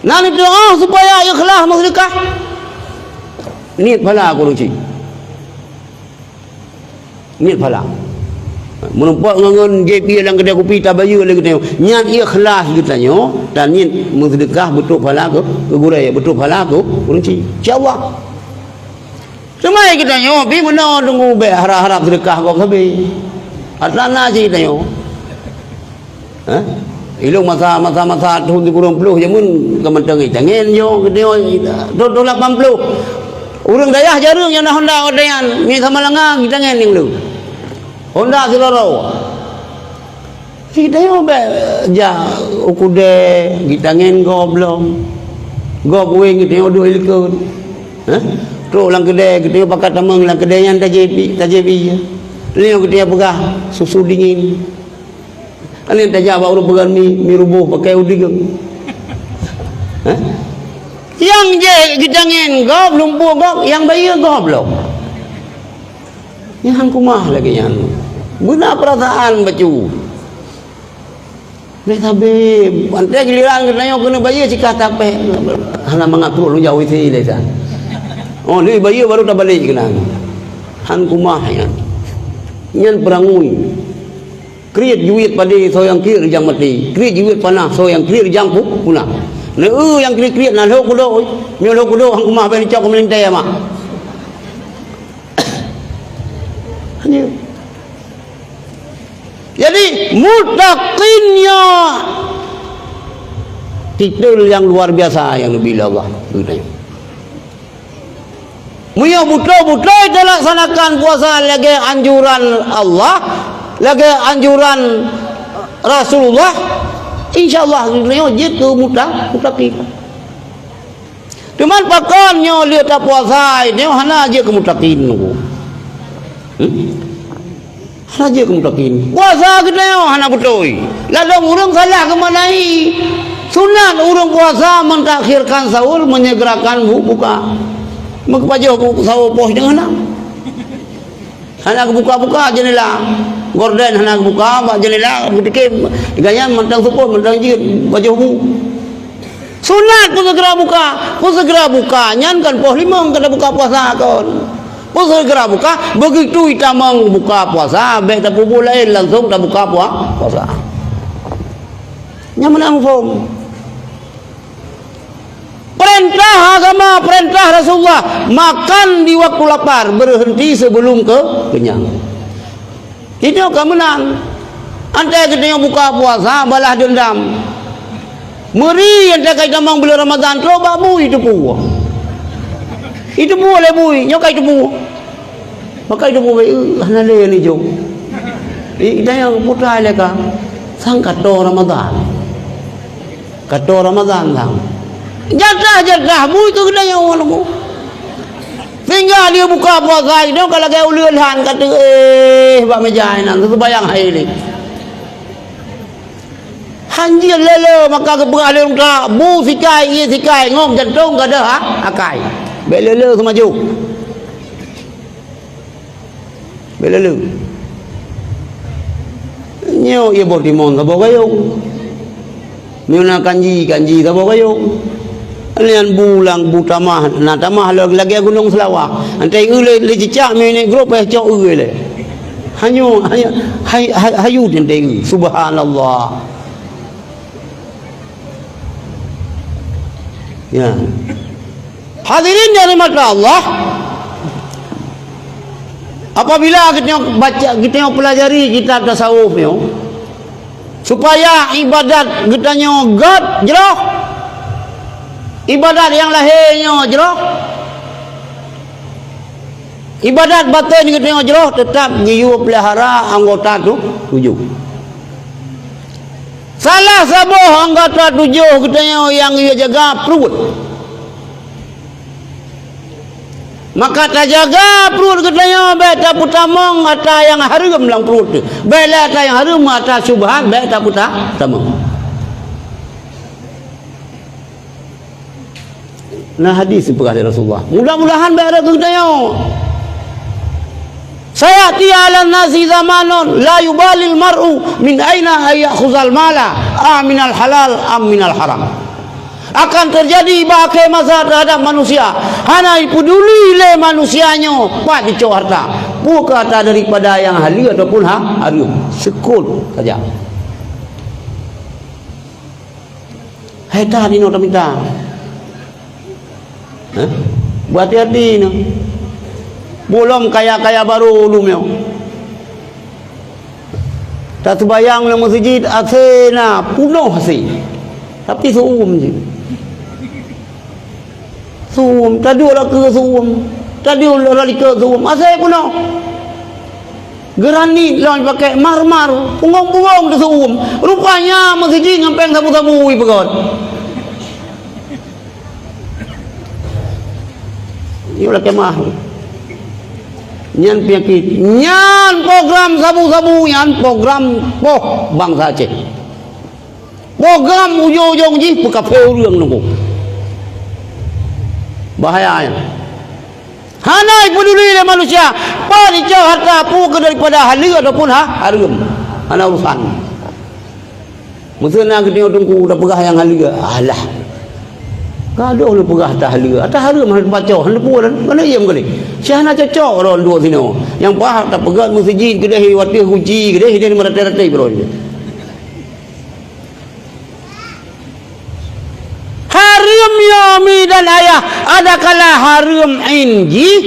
Na neudoa supaya ikhlas meuseudeukah. Niet phala kureueng cit. Niet phala. Meurumpok ngon, ngon jép ié lam keudè kupi tabayeue lé geutanyoe. Nyan ikhlas geutanyoe, dan niet meuseudeukah beutôi phala keu, keu gurèe, beutôi phala keu kureueng cit. Insya Allah. Teuma geutanyoe pih meunoe teungku bèk harab-harab seudeukah gob sabe. Atra na cit geutanyoe. Hah? Ilôn masa, masa, masa thôn sikureueng ploh jameun ka mantong itangen nyoe geutanyoe. Thôn, thôn lapan ploh. Ureueng dayah jareueng nyang na honda watèe nyan, ngieng Samalanga gitangen nyang lôn. Honda siloro. Geutanyoe bèk jak u keudè, gitangen gob lom. Gob wéng geutanyoe duek likot. Hah? Trok lam keudè, geutanyoe pakat tamong lam keudè nyan tajép, tajép ié. Lheuh nyan geutanyoe peugah susu dingin. Aneuk tajak bak ureueng peugah mi, mi ruboh pakai udeueng. Hah? Nyang jép gitangen gob, lumpur gob, nyang bayeue gob lom. Nyan han keumah lagèe nyan. Beuna peurasaan bacut. Bèk sabe, watèe giliran geutanyoe keuneuk bayeue sikah tapèh. Hana mangat pruet lôn jak W C lé sa. Oh, lheuh bayeue baru tabalek keunan. Han keumah nyan. Nyan peurangui. Kriet jeuet padé soe nyang kriet rijang maté. Kriet jeuet panah soe nyang kriet rijang pu-, punah. Neu-eu nyang kriet-kriet na lhok kudok. Nyoe lhok kudok han keumah bèk neucok keu meulintèe mah. Hanya. Jadi, muttaqin nyoe titel nyang luar biasa nyang neubi lé Allah. Meunyoe beutôi-beutôi talaksanakan puasa lagèe anjuran Allah, lagèe anjuran Rasulullah, insya Allah nyoe jeuet keu muta-, muttaqin. Teuma pakon nyoe lheueh tapuasa nyoe hana jeuet keu muttaqin nunggu? Hmm? Hana jeuet keu muttaqin. Puasa geutanyoe hana beutôi. Ladôm ureueng salah geumaknai. Sunat ureueng puasa mentakhirkan sahur, menyegerakan bu-, buka. Meukeupajoh bu-, sahur poh deungon na. Hana geubuka-buka jeundela. Gorden hana geubuka bak jeundela, geutikém. Gobnyan mantong seupôt, mantong jeuet, pajoh bu. Sunat peuseugera buka. Peuseugera buka nyan kon poh limong ka tabuka puasa kon. Peuseugera buka, begitu itamong buka puasa, bèk tapeubuet laén, langsung tabuka pua-, puasa. Nyan meunan muphom. Peurintah agama, peurintah Rasulullah, makan di waktu lapar, berhenti sebelum ke-, kenyang. Itu ka meunan. Antai geutanyoe buka puasa, balas dendam. Meuri antai ka itamong buleuen Ramadhan, trok bak bu iteupue. Iteupue lé bu, nyoe ka iteupue. Maka iteupue, eh, hana lé nijôk. Eh, geutanyoe putra lé ka. Sang ka toe Ramadhan. Ka toe Ramadhan sang. Jatah-jatah bu itu geutanyoe ngon aku. Sehingga dia buka puasa inoe ka lagèe uleue lhan, ka teuéh bak meja inan, seumbahyang hai lé. Hanjeuet lé-lé maka geupeugah lé ureueng ta, bu sikai, ié sikai, ngok jantong ka deuh ha-, akai. Bèk lé-lé seumajoh. Bèk lé-lé. Nyoe ié boh timon saboh gayong. Nyoe na kanji, kanji saboh gayong. Nyan bu lam bu tamah, na tamah lagèe gunong Seulawah. Antai eu lé, lé cicak meuneuk grob eh cok eu lé. Hanyoe, hanyoe, hay-, hay-, hayeu teuntèe eu. Subhanallah. Ya. Hadirin yang dirahmati Allah, apabila kita baca, kita pelajari kitab tasawuf nyoe, supaya ibadat geutanyoe göt jroh, ibadat nyang lahé nyoe jroh, ibadat batén geutanyoe jroh, teutap jiyue peulihara anggota tu tujoh. Salah saboh anggota tujoh geutanyoe nyang jiyue jaga pruet. Maka tajaga pruet geutanyoe, bèk tapeutamong ata nyang hareuem lam pruet teuh. Bèk lé ata nyang hareuem, ata syubhat, bèk tapeuta-, tamong. Na hadis peugah lé Rasulullah. Mudah-mudahan bèk rhot keu geutanyoe. Sayati 'alan nasi zamanun la yubalil mar'u min aina ya'khuzal mala, a minal halal am minal haram. Akan teujadi bak akhé masa teuhadap manusia, hana jipeuduli lé manusia nyoe pat jicok hareuta, peu kheueh hareuta daripada nyang haleue ataupun ha-, hareuem, seukôt saja. Hai that inoe tamita. Hah? Beuhati-hati inoe. Bulom kaya-kaya barô lom nyoe. Taseumayang lam meuseujid, asèe na, peunoh asèe. Tapi seuuem jih. Seuuem, taduek lakèe seuuem. Taduek lam likôt seuuem. Asèe peunoh. Granit lom jipakèk marmer, pungong-pungong teuseuuem. Rupanya meuseujid ngon pèng sabu-sabu jipeugöt. Nyoe lakèe meu'ah. Nyan peunyakét. Nyan program sabu-sabu nyan program poh bansa Aceh. Program ujong-ujong jih peukafé ureueng nunggu. Bahaya nyan. Hana jipeuduli lé manusia, pat jicok hareuta peu kheueh daripada haleue ataupun ha-, hareuem. Hana urusan. Meuseu na geutanyoe teungku tapeugah nyang haleue, alah. Gadôh lôn peugah ata haleue, ata hareuem hana teupacoh, hana peue dan hana iem keunoe. Syeh hana cocok droe duek sinoe. Nyang paih tapeugöt meuseujid keudeh, watèe guci keudeh, ideh meuratéb-ratéb droe. Hareuem ya umi dan ayah, adakala hareuem ain jih,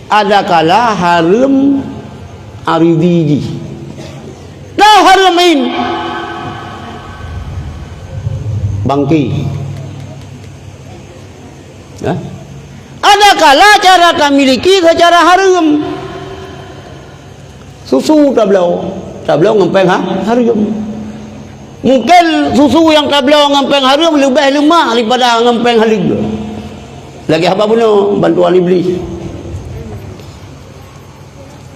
adakala hareuem aridhi jih. Toh hareuem ain? Bangke. Hah? Adakala cara tamiliki seucara hareuem. Susu tabloe, tabloe ngon pèng ha-, hareuem. Mungken susu nyang tabloe ngon pèng hareuem leubeh leumak daripada ngon pèng haleue. Lagèe haba bunoe, bantuan Iblih.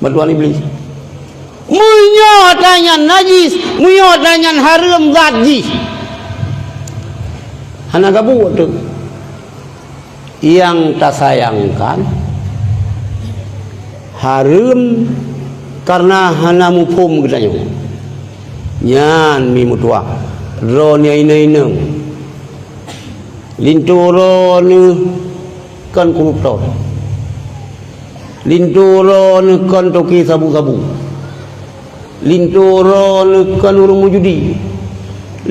Bantuan Iblih. Meunyoe ata nyan najis, meunyoe ata nyan hareuem zat jih, hana gabuek teuk. Nyang tasayangkan, hareuem kareuna hana muphom geutanyoe. Nyan mi meutuah, droeneuh inong-inong. Linto droeneuh kon koruptor. Linto droeneuh kon toke sabu-sabu. Linto droeneuh kon ureueng meujudi.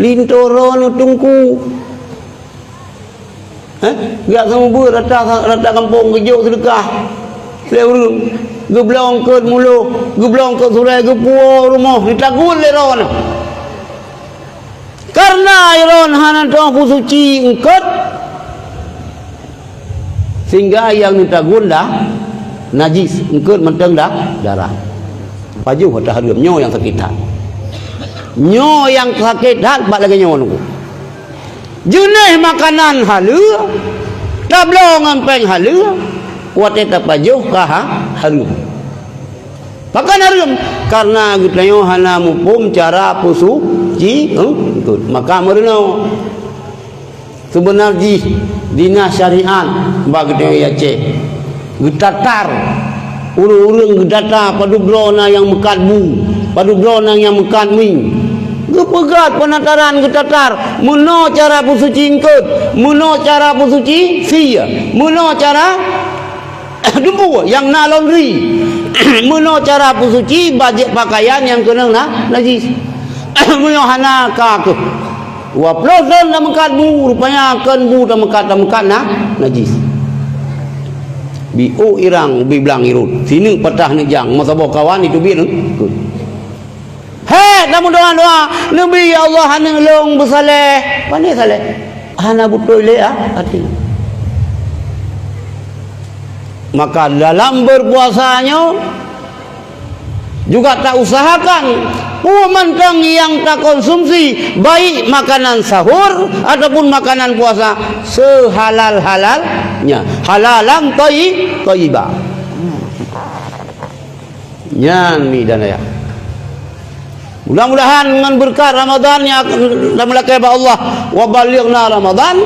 Linto droeneuh teungku. Heh? Geujak seumeubeuet rata, rata gampông geujok seudeukah lé ureueng. Geublong keu mulo, geublong keu surèe, geupuwoe rumoh, jitagun lé droeneuh. Kareuna droeneuh hana tu'oh peusuci eungkôt, sehingga nyang neutagun dah najis, eungkôt mantong dah darah. Pajoh ata hareuem, nyoe nyang sakét that. Nyoe nyang sakét that bak lagèe nyoe nunggu. Jeunèh makanan haleue, Tabloe ngon péng haleue, watée tapajoh ka ha-, hareuem. Pakon hareuem? Karena geutanyoe hana muphom cara peusuci, eh, eungkôt. Maka meurunoe. Seubeuna jih dinas syariat bak geutanyoe di Aceh geutatar. Ureuëng-ureuëng geudata padub droe na nyang meukat bu, padub droe na nyang meukat mieng. Geupeugét peunataran geutatar, meunoe cara peusuci eungkôt, meunoe cara peusuci sie, meunoe cara dumpeue nyang na laundry, meunoe cara peusuci bajée pakaian nyang keunong na najis. Meunyoe hana ka keuh. Dua ploh thon tameukat bu, rupanya kon bu tameukat, tameukat na najis. Bi ôk irang, bi blang irot. Sineuk patah neuk jang, meusaboh kawan itu bi neuk. Hék, tameudoa-doa, "Neubi, ya Allah, aneuk lôn beusaleh." Pane saleh? Hana beutôi lé, ah, até. Maka dalam berpuasa nyoe, juga ta usahakan peue mantong nyang ta konsumsi, baik makanan sahur ataupun makanan puasa, sehalal-halalnya, halalan thayyi-, thayyiba. Nyan mi dan ayah. Mudah-mudahan ngon beureukat Ramadan nyang tameulakée bak Allah, wa ballighna Ramadan,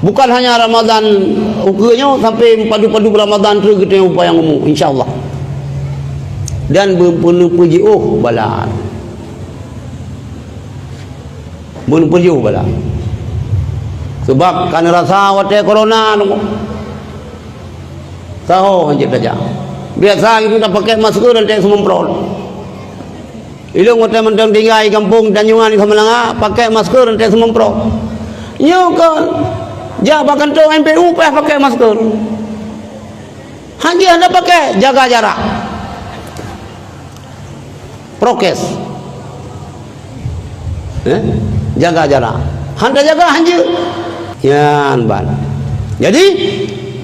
bukan hanya Ramadan ukeue nyoe, sampai padub-padub Ramadan treuk geutanyoe panjang umu, insya Allah. Dan beuneupeujiôh bala. Beuneupeujiôh bala. Sebab ka neurasa watée corona nyoe. Saho hanjeuet tajak. Biasa geutanyoe tapakée masker dan teuh seumeuprot. Ilôn watée mantong tinggai gampông Tanjungan di Samalanga, pakée masker dan teuh seumeuprot. Nyoe kon jak bak kantô M P U payah pakée masker. Hanjeuet hana pakée, jaga jarak. Prokes. Eh? Jaga jarak. Han tajaga hanjeuet. Nyan ban. Jadi,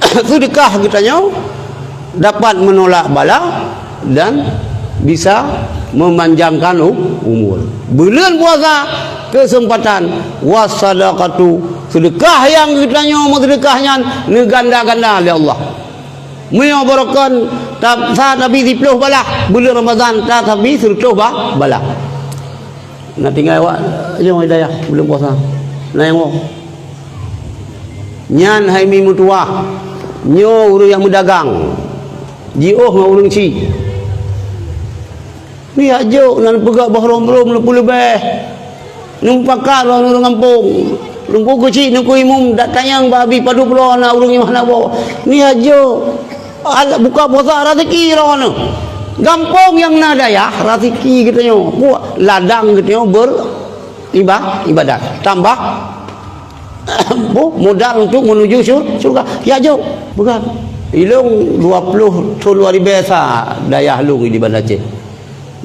seudeukah geutanyoe dapat menolak bala dan bisa memanjangkan u-, umur. Buleuen puasa, kesempatan, wasadaqatu, seudeukah nyang geutanyoe meuseudeukah nyan neuganda-ganda lé Allah. Meunyoe barokon ta-, sa tabi siploh balah, buleuen Ramadhan ta tabi sireutoh ba-, balah. Na tinggai awak nyoe hidayah buleuen puasa. Na nyang woe. Nyan hai mi meutuwah. Nyoe ureuëng nyang meudagang. Jiôh ngon ureuëng chik. Nihak jok na neupeugah boh rom-rom leupeu leubeh. Neumupakat lom ureuëng gampông. Teungku keuchik, Teungku Imum, dak tanyong bak Abi padub droe na ureuëng nyang hana boh. Nihak jok. Alah, buka puasa raseuki droeneuh. Gampông nyang na dayah, raseuki geutanyoe. Buet ladang geutanyoe ber-, iba-, ibadat. Tambah Boh, modal untuk menuju syur-, syurga. Ya, jok. Bukan. Ilong dua puluh thon dua ribu sa dayah lôn di Banda Aceh.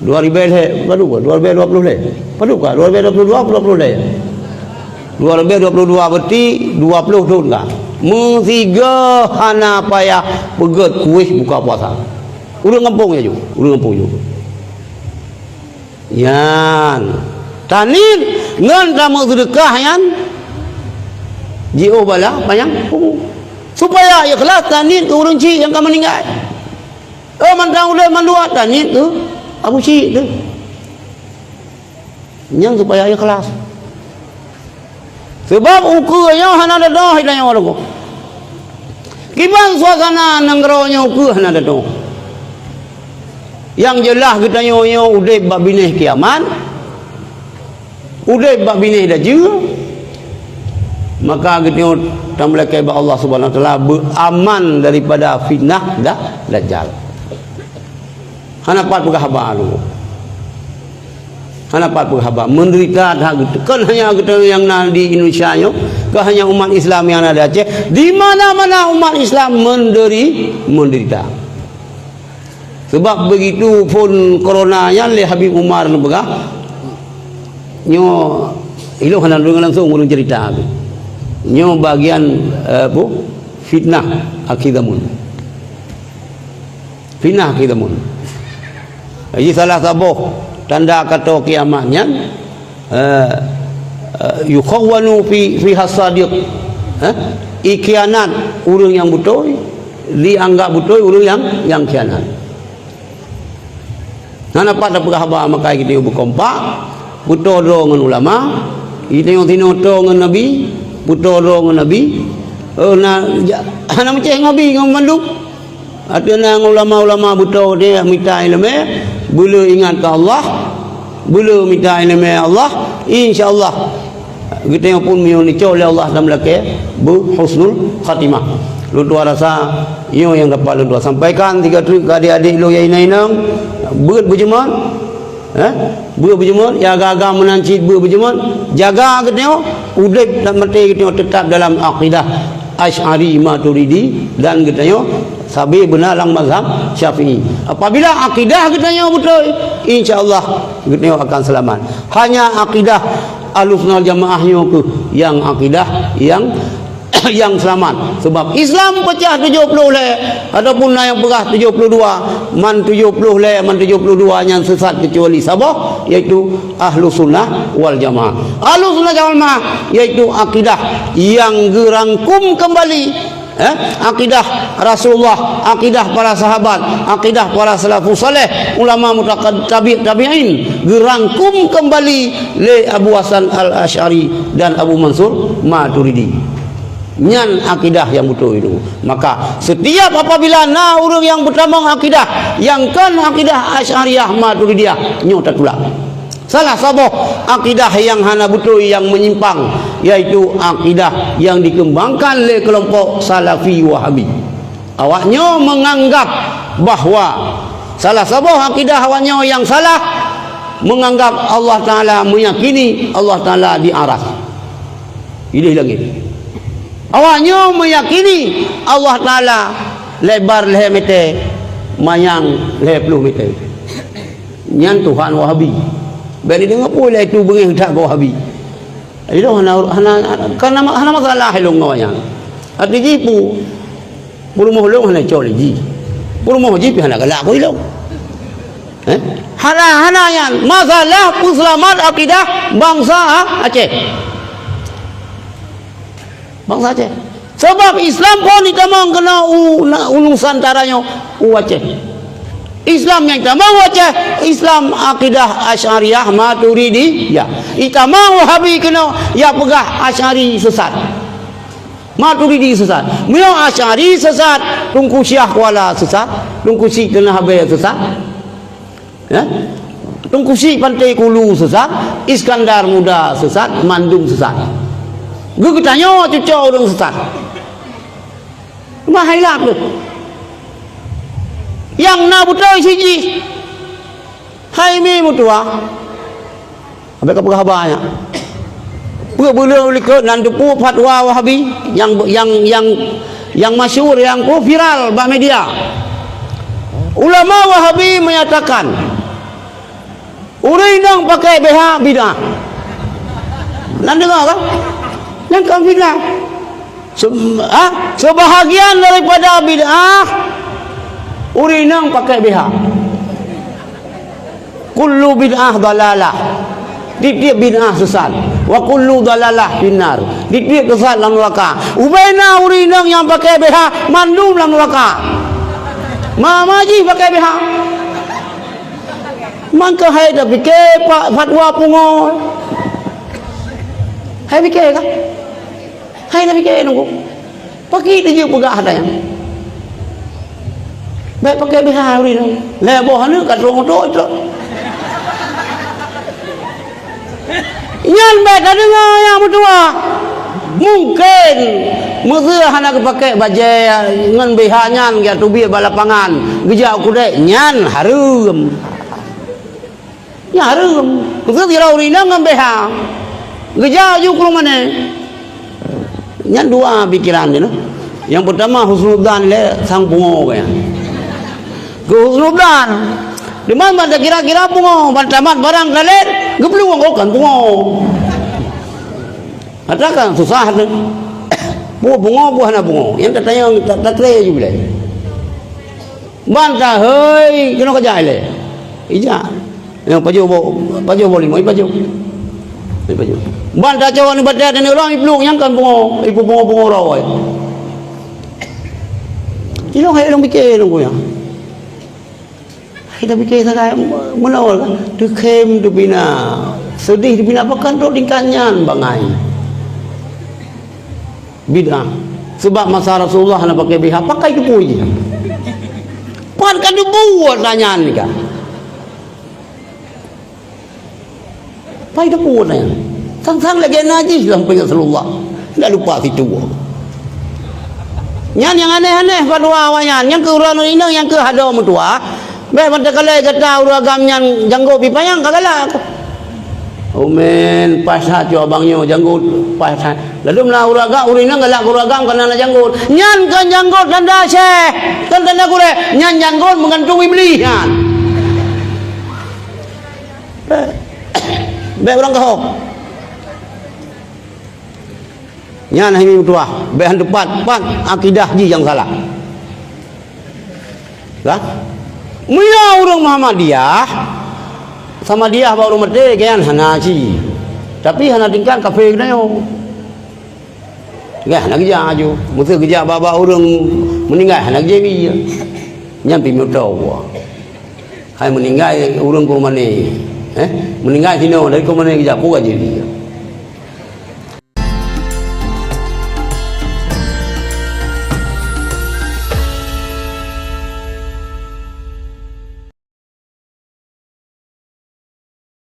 Dua ribu lhèe, baru ke? Dua ribu dua puluh lhèe. Baru ke? Dua ribu dua puluh dua, dua puluh lhèe. Dua ribu dua puluh dua berarti dua puluh thon ka. Meusigoe hana payah peugèt kueh buka puasa. Ureueng gampông ya, jok. Ureueng gampông, jok. Nyan. Taniet ngon tameuseudeukah nyan jiôh bala panyang umu. Supaya ikhlas taniet keu ureueng chik nyang ka meuninggai. Oh, mantong ulèe mandua taniet keu abu chik teuh. Nyan supaya ikhlas. Sabab ukeue nyoe hana teudoh tanyoe lagoe. Kiban suasana nanggroe nyoe ukeue hana teudoh. Nyang jeulaih geutanyoe nyoe udeb bak binéh kiamat, udeb bak binéh dajeue, maka geutanyoe tameulakèe bak Allah Subhanahu Wa Taala beuaman daripada fitnah da-, Dajjal. Hana pat peugah haba lagoe. Hana pat peugah haba, meudeurita that geutanyoe. Kon hanya geutanyoe nyang na di Indonesia nyoe, kon hanya umat Islam nyang na di Aceh, di mana-mana umat Islam meunderi-, meudeurita. Sabab begitu phon corona nyan lé Habib Umar neupeugah, nyoe ilong hana deungoe langsong ureueng cerita. Nyoe bagian, eh, apa? Fitnah akhir zaman. Fitnah akhé zaman. Jadi salah saboh tanda kato kiamat nyan, eh, eh, yukhawwanu fi, fiha sadiq. Eh? Ikhianat ureuëng nyang beutôi, dianggap beutôi ureuëng nyang, nyang khianat. Hana pat tapeugah haba, makai geutanyoe beukompak, peutoe droe ngon ulama, geutanyoe sinoe toe ngon nabi, peutoe droe ngon nabi. Oh, na, ja, hana meucéh nabi ngon mandum. Ateueh na ulama-ulama beutôi deh mita iéleumé, beuleu ingat keu Allah, beuleu mita iéleumé Allah, insya Allah geutanyoe pun meunyoe neucok lé Allah dan meulakée beu husnul khatimah. Lôn tuan rasa nyoe nyang dapat lôn tuan sampaikan, tiga treuk keu adik-adik lôn nyang inong-inong, beuet beujeumat. Eh? Beuet beujeumat, ya agam-agam meunan cit beuet beujeumat, jaga geutanyoe, udeb dan maté geutanyoe teutap dalam akidah Asy'ari Maturidi dan geutanyoe sabe beuna lam mazhab Syafi'i. Apabila akidah geutanyoe beutôi, insya Allah geutanyoe akan seulamat. Hanya akidah Ahlussunnah wal Jamaah nyoe keuh nyang akidah nyang nyang seulamat. Sebab Islam peucah tujoh ploh lhée, ataupun na nyang peugah tujoh ploh dua, man tujoh ploh lhée, man tujoh ploh dua nyan sesat keucuali saboh, yaitu Ahlussunnah wal Jamaah. Ahlussunnah wal Jamaah yaitu akidah nyang geurangkum keumbali, eh, akidah Rasulullah, akidah para sahabat, akidah para salafus saleh, ulama mutaqad-, tabi-, tabi'in, geurangkum keumbali lé Abu Hasan Al-Asy'ari dan Abu Mansur Maturidi. Nyan akidah nyang beutôi tu. Maka, setiap apabila na ureuëng nyang beutamong akidah nyang kon akidah Asy'ariyah Maturidiyah, nyoe tatulak. Salah saboh akidah nyang hana beutôi nyang meunyimpang, yaitu akidah nyang dikeumbangkan lé keulompok Salafi Wahabi. Awaknyoe meunganggab bahwa salah saboh akidah awaknyoe nyang salah, meunganggab Allah Taala, meuyakini Allah Taala di aras, idéh langét. Awaknyoe meuyakini Allah Taala lebar lhée meté, manyang lhée ploh meté. Nyan Tuhan Wahabi. Bék neudeungoe peue lé itu beungéh that keu Wahabi. Ilong hana, hana, hana, hana masalah ilong ngon awaknyan. Arti jih peue? Peurumoh lôn hana cok lé jih. Peurumoh jih pih hana galak keu ilong. Eh? Hana, hana nyan. Masalah peuseulamat akidah bansa Aceh. Bansa Aceh. Sabab Islam kon itamong keunoe u, na, u Nusantara nyoe, u Aceh. Islam nyang itamong u Aceh, Islam akidah Asy'ariyah Maturidiyah. Itamong Wahabi keunoe, ya peugah Asy'ari sesat. Maturidi sesat. Meunyoe Asy'ari sesat, Teungku Syiah Kuala sesat, Teungku Syiek Teunah Abée sesat. Ya? Teungku Syiek Panté Kulu sesat, Iskandar Muda sesat, mandum sesat. Geutanyoe cucoe ureuëng sesat. Mah hai lap tu. Nyang na beutôi sijih. Hai mi meutuah. Abéh ka peugah haba nyan. Peue buleuen likot nan teupeu fatwa Wahabi nyang, nyang, nyang, nyang masyhur, nyang peue viral bak media. Ulama Wahabi menyatakan, ureuëng inong pakai B H bid'ah. Nan deungoe kan? Nyang kan fitnah. Se-, ha? Sebahagian daripada bid'ah, ureuëng inong pakai B H. Kullu bid'ah dalalah. Tiep-tiep bid'ah sesat. Wa kullu dalalah finnar. Tiep-tiep sesat lam neraka. Ubena ureuëng inong nyang pakai B H, mandum lam neraka. Mama jih pakai B H. Mangka hai tapike pa-, fatwa pungo. Hai pike ka? Hai tapike nunggu. Paki teujeuet peugah ata nyan. Bék pakai B H ureuëng nyoe. Lhée boh aneuk ka trok moto trok. Nyan bék tadeungoe nyang meutuah. Mungken meuseu hana geupakai bajée ngon B H nyan geujak teubiet bak lapangan, geujak u keudée, nyan hareuem. Nyan hareuem. Meuseu sidroe ureuëng inong ngon B H. Geujak ju keu rumoh nyan. Nyan dua pikeran jih. Nyang peutama husnudzan lé sang pungo gaya. Keu husnudzan. Teuma ban takira-kira pungo, ban tamat barang talét, geuplueng oh kan pungo. Ata kan susah tu. Peue pungo, peue hana pungo. Nyang tatanyong, ta-, tatré ju bilai. Ban tahôi keunoe keujak ilée. Ijak. Nyang pajoh bo-, pajoh boh limong, ipajoh. Ipajoh. Ban tacok aneuk batée aneuk ureuëng iplueng nyang kan pungo, ipu pungo-pungo rawai. Ilong hai ilong pike ilong kuya. Hai tapike sagai meunawal kan. Teukhém teubina. Seudeh teubina pakan trok tingkat nyan bangai. Bid'ah. Sebab masa Rasulullah na pakai B H, pakai teupui. Pat ka teupui nyan kan. Pai teupeu nyan. Sang-sang lagèe najih lam peuingat Rasulullah. Ndak lupa situ. Nyan nyang aneh-aneh fatwa awaknyan. Nyang keu ureueng inong nyang keu hado meutuah. Bèk meuteukala gata ureueng agam nyan janggot pih panyang ka galak. Umen, pas that cok abang nyoe janggot, pas that. Lalu meunan ureueng agam, ureueng inong galak keu ureueng agam kana na janggot. Nyan kon janggot tanda syeh, kon tanda gurèe. Nyan janggot meugantung Iblih nyan. Bèk ureueng keuhok. Nyan hai meutuah, bèk han teupat, pat akidah jih nyang salah. Lah? Meunyoe ureueng Muhammadiyah, Samadiyah bak ureueng maté, nyan hana ci. Tapi hana tingkat kafé geutanyoe. Nyan hana geujak aju. Meuseu geujak bak-bak ureueng meuninggai hana geujak bi. Nyan pih meutoe. Hai meuninggai ureueng keu mané. Eh, meuninggai sinoe dari keu mané geujak, peue ka jeuet jih?